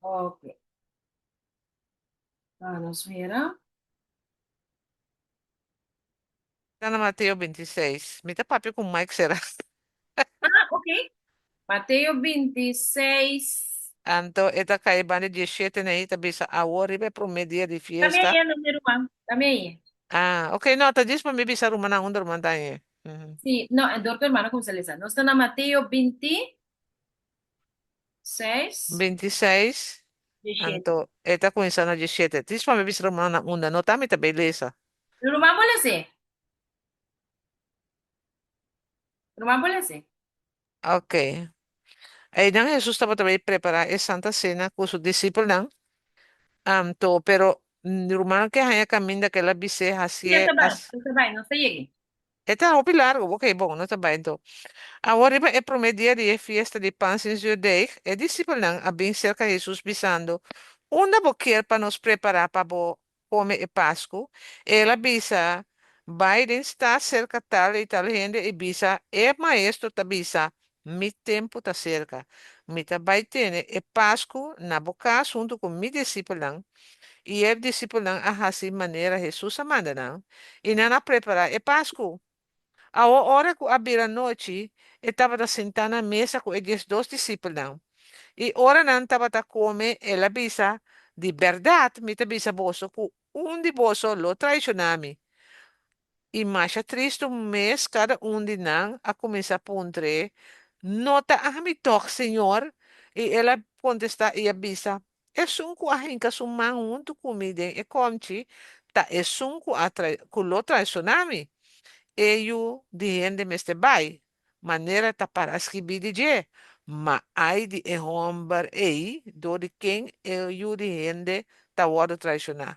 Ok. Ah, nos mira. Ta na Mateo 26. Mi ta papia ku Mike sera. Ah, ok. Mateo 26. Anto e ta kai banda 17 na i ta bisa awor riba e promé dia di Dame fiesta. ahí, no, mi ruman. Dame ahí. Ah, ok, no, ta djis pa mi bisa rumannan unda ruman ta ahí. Mhm. Sí, no, en dor tu hermano kuminsá lesa. Nos ta na Mateo 26. 26, 17. anto e ta kuminsá na 17. Djis pa mi bisa rumannan unda, no ta mi ta bay lesa. Ruman por lese. Ruman por lese. Ok. Einan Hesus tabata bay prepará e Santa Sena ku su disipelnan. Anto, pero rumannan ke haña kaminda ku el a bis'é Sí, hasié ta bai, as. ta bai, nos ta yeg'é. E ta hopi largu, ok, bon, nos ta bai anto. Awor riba e promé dia di e fiesta di Pan sin Zuurdeeg, e disipelnan a bin serka Hesus bisando, Unda bo kier pa nos prepará pa bo kome e Pasku? El a bisa, Bai den stad serka tal i tal hende i bisa, E Maestro ta bisa, Mi tempu ta serka. Mi ta bai tene e Pasku na bo kas huntu ku mi disipelnan. I e disipelnan a hasi manera Hesus a manda nan, i nan a prepará e Pasku. Awor ora ku a bira nochi, e tabata sintá na mesa ku e 12 disipelnan. I ora nan tabata kome, el a bisa, Di bèrdat mi ta bisa boso ku un di boso lo traishoná mi. I masha tristu mes kada un di nan a kuminsá puntr'é, No ta ami tòg, Señor? I el a kontestá i a bisa, Esun ku a hinka su man huntu ku mi den e kòmchi ta esun ku a ku lo traishoná mi. E yu di hende mester bai, manera ta para skibí di dje, ma ai di e hòmber ei dor di ken e yu di hende ta wòrdu traishoná.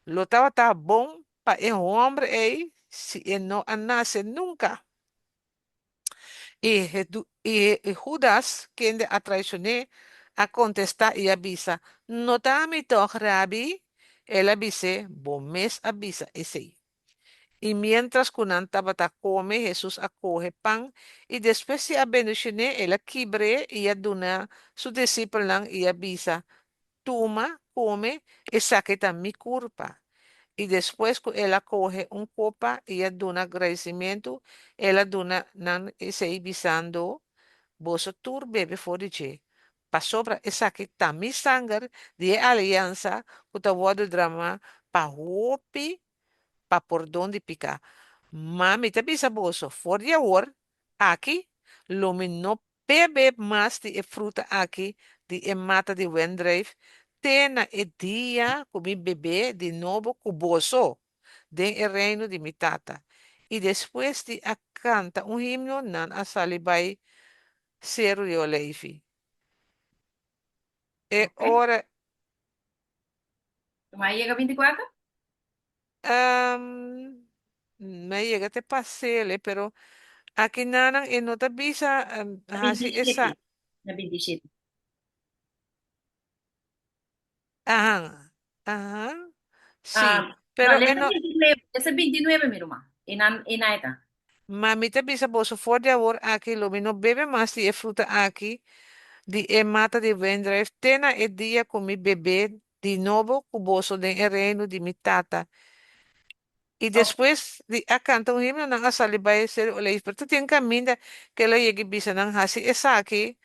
Lo tabata bon pa e hòmber ei si e no a nase nunka. I Hudas, kende a traishon'é, a kontestá i a bisa, No ta ami tòg, Rabi? El a bis'é, Bo mes a bisa esei. I miéntras ku nan tabata kome, Hesus a kohe pan, i despues di a bendishon'é, el a kibr'é i a duna su disipelnan i a bisa, Tuma, kome, esaki ta mi kurpa. I despues ku el a kohe un kopa i a duna gradisimentu, el a duna nan esei bisando, Boso tur bebe for di dje, pasobra esaki ta mi sanger di e aliansa ku ta wòrdu dramá pa hopi pa pordon di piká. Ma mi ta bisa boso, for di awor aki lo mi no Bebe mas di e fruta aki di e mata di wendruif te na e dia ku mi beb'é di nobo ku boso den e reino di mi Tata. I despues di a kanta un himno, nan a sali bai Seru di Oleifi. E ora. Bo a yega 24? Um, mi a yega te pasele, pero aki nanan e no ta bisa um, Na hasi esa. 27. Na 27. Aha, aha, sí, Ah, no, pero e lesa no. 29, lesa 29, mi ruman. E nan, e nan eta. Ma mi ta bisa boso for di awor aki lo mi no bebe mas di e fruta aki di e mata di wendruif te na e dia ku mi beb'é di nobo ku boso den e reino di mi Tata. I despues di a kanta un himno nan a sali bai e Seru Olijf, pero ta tin kaminda ku el a yega i bisa nan hasi esaki,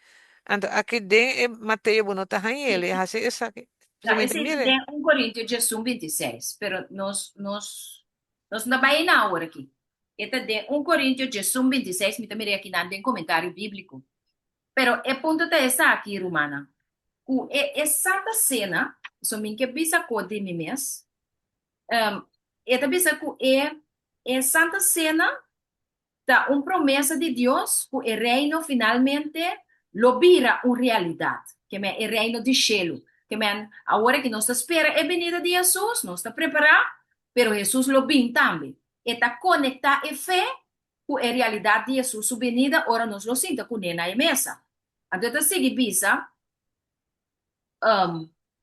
anto aki den e Mateo bo no ta haña el, hasi esaki. No, Mi ta esei ta mira. den 1 Korintio diesun 26, pero nos nos nos no ta bai einan awor aki. E ta den 1 Korintio diesun 26, mi ta mira aki nan den komentario bíbliko. Pero e punto ta esaki, rumannan, ku e e Santa Sena, so mi ke bisa ko di mi mes, e ta bisa ku e e Santa Sena ta un promesa di Dios ku e Reino finalmente lo bira un realidat, ke men e Reino di shelu. Ke men awor aki nos ta spera e benida di Hesus, nos ta prepará, pero Hesus lo bin tambe. E ta konektá e fe ku e realidat di Hesus su benida ora nos lo sinta kuné na e mesa. Anto e ta sigui bisa,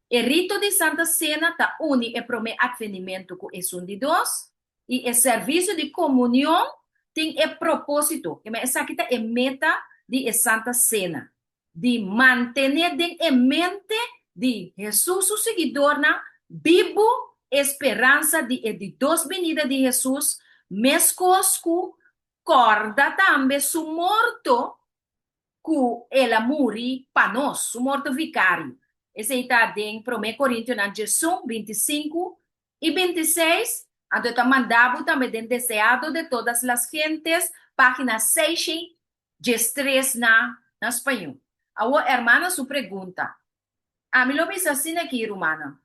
E rito di Santa Sena ta uni e promé atvenimentu ku esun di dos, i e servisio di komunion tin e propósito, esaki ta e meta di e Santa Sena, di mantené den e mente di Hesus su siguidornan bibu e speransa di e di dos binida di Hesus, meskos ku kòrda tambe su morto ku el a muri pa nos, su morto vikario. Esei ta den Promé Korintionan 11, 25 i 26, anto e ta manda bo tambe den Deseado de todas las gentes, página 613 na na spañó. Awor hermana su pregunta. Ami lo bisa asina aki, rumannan.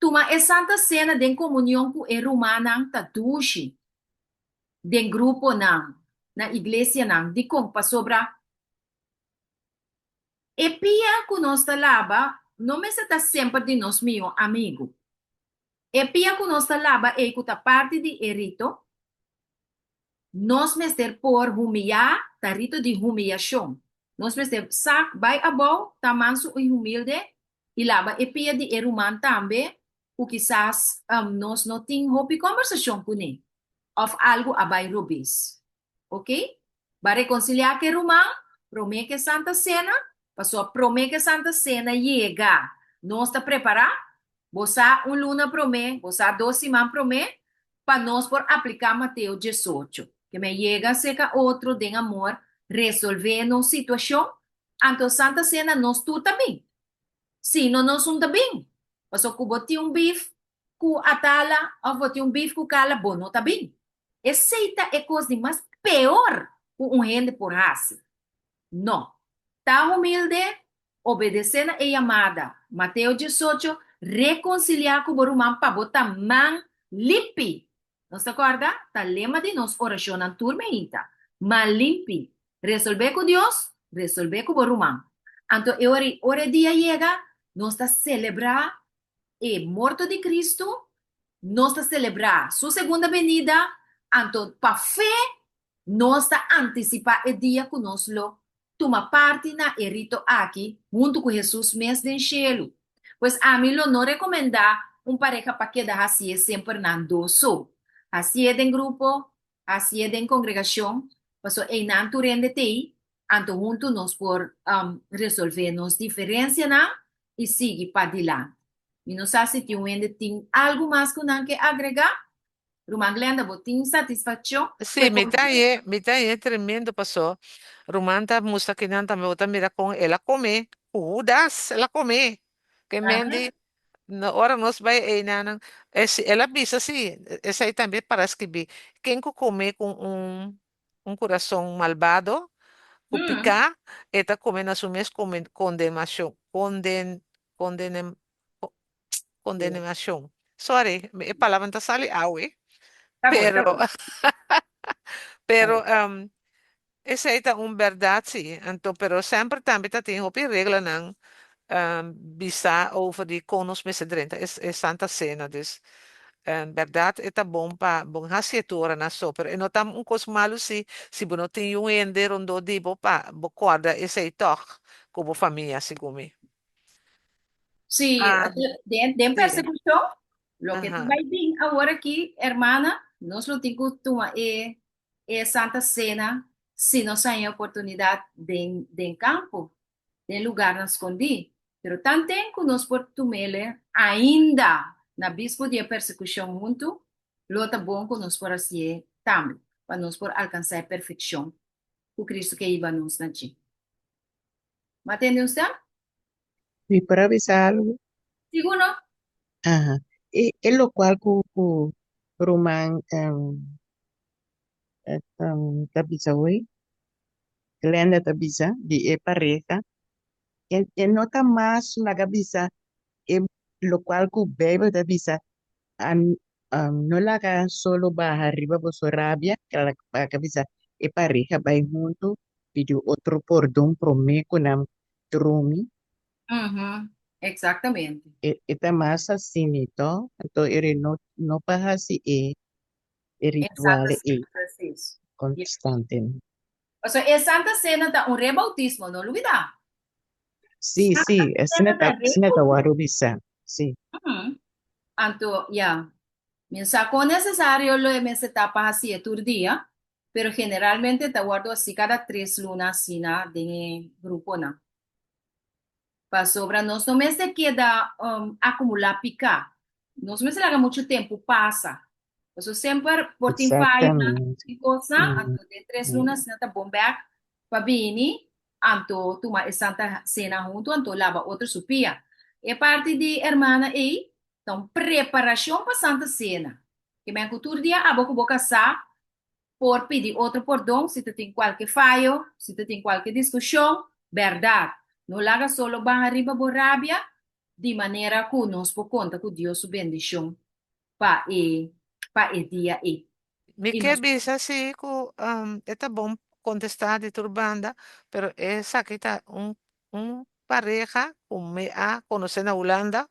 Tuma e Santa Sena den komunion ku e rumannan ta dushi den gruponan na iglesianan. Dikon? Pasobra e pia ku nos ta laba no mester ta semper di nos mihó amigu. E pia ku nos ta laba ei ku ta parti di e rito, nos mester por humiyá, ta rito di humiyashon. Nos mester sak bai abou, ta mansu i humilde i laba e pia di e ruman tambe ku kisas nos no tin hopi kòmbersashon kuné òf algu a bai robes. Oke? Ba rekonsiliá ku e ruman promé ku e Santa Sena, pasobra promé ku e Santa Sena yega nos ta prepará, bo sa un luna promé, bo sa dos siman promé, pa nos por apliká Mateo 18. Ke men yega serka otro den amor, resolvé nos situashon, anto Santa Sena nos tur ta bin. Si no nos un ta bin. Pasobra ku bo tin un bif ku Atala òf bo tin un bif ku Kala, bo no ta bin. Esei ta e kos di mas peor ku un hende por hasi. No. Ta humilde, obedesé na e yamada, Mateo 18, rekonsiliá ku bo ruman pa bo ta man limpi. Nos ta kòrda? Ta lema di nos orashonnan tur meinta, Man limpi. Resolvé ku Dios, resolvé ku bo ruman. Anto e ora ei, ora e dia yega, nos ta selebrá e morto di Kristu, nos ta selebrá su segunda benida, anto pa fe nos ta antisipá e dia ku nos lo tuma parti na e rito aki huntu ku Hesus mes den shelu. Pues ami lo no rekomendá un pareha pa keda hasié semper nan dos so. Hasié den grupo, hasié den kongregashon, pasobra einan tur hende t'ei. Anto huntu nos por resolvé nos diferensianan i sigui padilanti. Mi no sa si tin un hende tin algu mas ku nan ke agregá. Ruman Glenda, bo tin satisfakshon ku Sí, e mi ta konseho? hañ'é, mi ta hañ'é tremendo pasó. Ruman ta mustra kinan tambe bo ta mira kon el a kome ku Hudas, el a kome. Ke men di, no, ora nos bai einanan, e si el a bisa sí, esei tambe para skibí, ken ku kome ku un un kurason malbado, ku piká, e ta kome na su mes kondenashon, konden, kondenem, kondenashon. Sorry, e palabra no ta sali awe. Ta bon, ta Pero, bon. pero esei ta un bèrdat sí. Anto, pero semper tambe ta tin hopi reglanan bisa over di kon nos mester drenta e e Santa Sena. Dus, bèrdat e ta bon pa bon hasi e tur ora na so, pero e no ta un kos malu sí si bo no tin yu hende rondó di bo pa bo kòrda esei tòg ku bo famia, segun mi. Sí, Ah, den, den sí. persekushon, loke ta Aha. bai bin awor aki, hermana, nos lo tin ku tuma e e Santa Sena si nos haña oportunidat den den kampo, den lugarnan skondí. Pero tanten ku nos por tum'ele ainda na bispo di e persekushon huntu, lo ta bon ku nos por hasié tambe, pa nos por alkansá e perfekshon ku Kristu ke hiba nos na dje. Ma tende un stem? Mi por a bisa algu? Sigur no. Aha. E, e lokual ku ku ruman um, um, ta bisa hoy, Glenda ta bisa di e pareha, e, e no ta mas laga bisa e lokual ku Bijbel ta bisa, an, um, no laga solo baha riba boso rabia, laga bisa e pareha bai huntu pidi otro pordon promé ku nan drumi. Mhm, Exactamente. E, e ta mas asina, to? Anto e no, no pa hasi e, e E ritual Santa e Cena, precies. Ja. konstante. Pasobra e Santa Cena ta un rebautismo, no lubidá. Sí, Santa sí, asina Cena ta, ta asina ta rebautismo. wòrdu bisá. Sí. Mhm. Anto, ya. Mi no sa kon nesesario lo e mester ta pa hasié tur dia, pero generalmente ta wòrdu hasi kada tres luna asina den e gruponan. Pasobra nos no mester keda akumulá piká. Nos mester laga muchu tempu pasa. Pasobra semper por tin fayonan, Exactamente. tin kosnan, Mm, anto den tres mm. luna asina ta bon bèk pa bini, anto tuma e Santa Sena huntu, anto laba otro su pia. E parti di hermana ei ta un preparashon pa Santa Sena. Ke men ku tur dia abo ku bo kasá por pidi otro pordon si ta tin kualke fayo, si ta tin kualke diskushon, bèrdat. No laga solo baha riba bo rabia, di manera ku nos por konta ku Dios su bendishon pa e pa e dia ei. Mi I ke nos. bisa si ku e ta bon kontestá di tur banda, pero esaki ta un un pareha ku mi a konosé na Hulanda,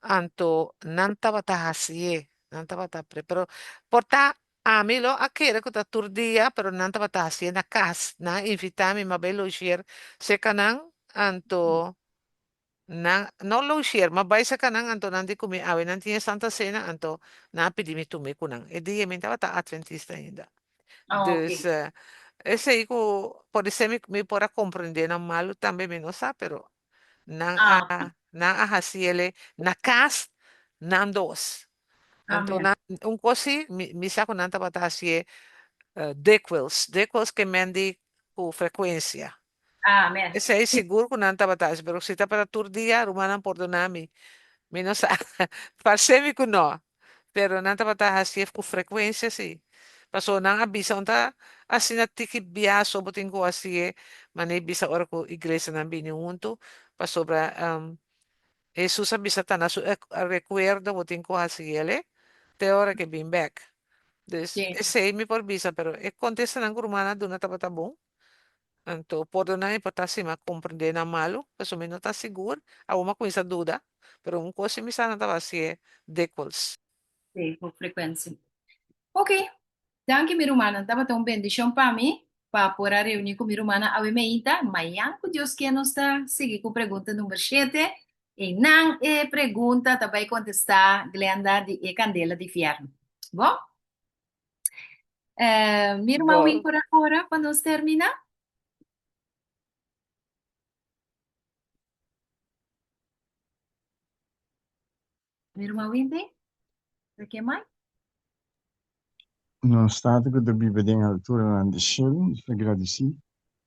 anto nan tabata hasié, nan tabata pre, pero por ta Ami lo a kere ku ta tur dia, pero nan tabata hasié na kas. Nan a invitá mi, m'a bai logeer serka nan, anto nan, no logeer, m'a bai serka nan, anto nan di ku mi awe nan tin e Santa Sena, anto nan a pidi mi tum'é ku nan. E dia mi tabata atventista ainda. Ah, Dus, ok. esei ku podisé mi mi por a komprendé nan malu tambe, mi no sa, pero nan a Ah, nan a hasi el'e na kas, nan dos. Anto amen. nan, un kos sí, mi, mi sa ku nan tabata hasié dikwijls. Dikwijls ke men di ku frekuensia. Amen. Esei sigur ku nan tabata hasi, pero si tabata tur dia, rumannan pordoná mi. Mi no sa, parse mi ku no, pero nan tabata hasié ku frekuensia sí. Pasobra nan a bisa, un ta asina tiki bia so bo tin ku hasié, manera e bisa ora ku iglesianan bini huntu, pasobra Hesus a bisa ta na su rekuerdo bo tin ku hasi el e te ora ke bin bek. Dus Sí. esei mi por bisa pero e kontestanan ku ruman a duna tabata bon. Anto pordoná mi por ta si mi a komprendé nan malu pasobra mi no ta sigur. Awor mi a kuminsá duda pero un kos si mi sa nan tabata hasié dikwijls. Sí, ku frekuensia. Ok, Danki mi rumannan, tabata un bendishon pa mi pa por a reuní ku mi rumannan awe meinta. Mañan ku Dios ke nos ta sigui ku pregunta number shete. Einan e pregunta ta bai kontestá Glenda di e kandela di fièrnu. Bon? Mi ruman Bon. Win por a ora pa nos terminá? Mi ruman Windy, ta ke mai? Nos Tata ku ta biba den alturanan di shelu, nos ta gradisí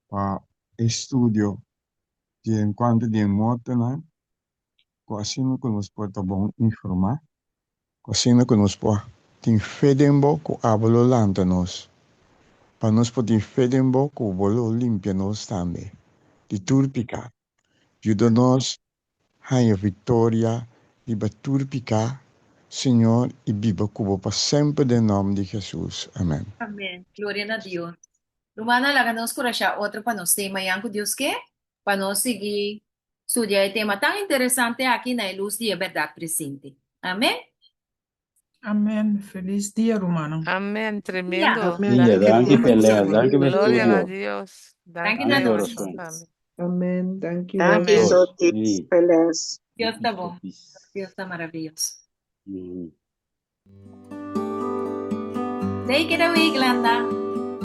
pa e studio di enkuanto di e mortonan, ku asina ku nos por ta bon informá, ku asina ku nos por tin fe den bo ku abo lo lanta nos, pa nos por tin fe den bo ku bo lo limpia nos tambe di tur piká. Yuda nos haña viktoria riba tur piká, Señor, i biba ku bo pa semper den nòmber di Hesus. Amèn. Amèn. Gloria na Dios. Rumannan, laga nos kurashá otro pa nos tema yan ku Dios ke pa nos sigui studia e tema tan interesante aki na e lus di e bèrdat presente. Amèn. Amèn. Felis dia, rumannan. Amèn. Tremendo. Dia. Dia, Danki, danki ruman. Pelé, danki pa e Gloria na studio. Dios. Danki Danki na na Dios. Corazon. tambe. Amen. Dank u wel. Danki, Amen. Dios, Sotis, sí. Felis. Dios ta bon. Sotis. Dios ta maraviyoso. Mm. Take it away, Glenda.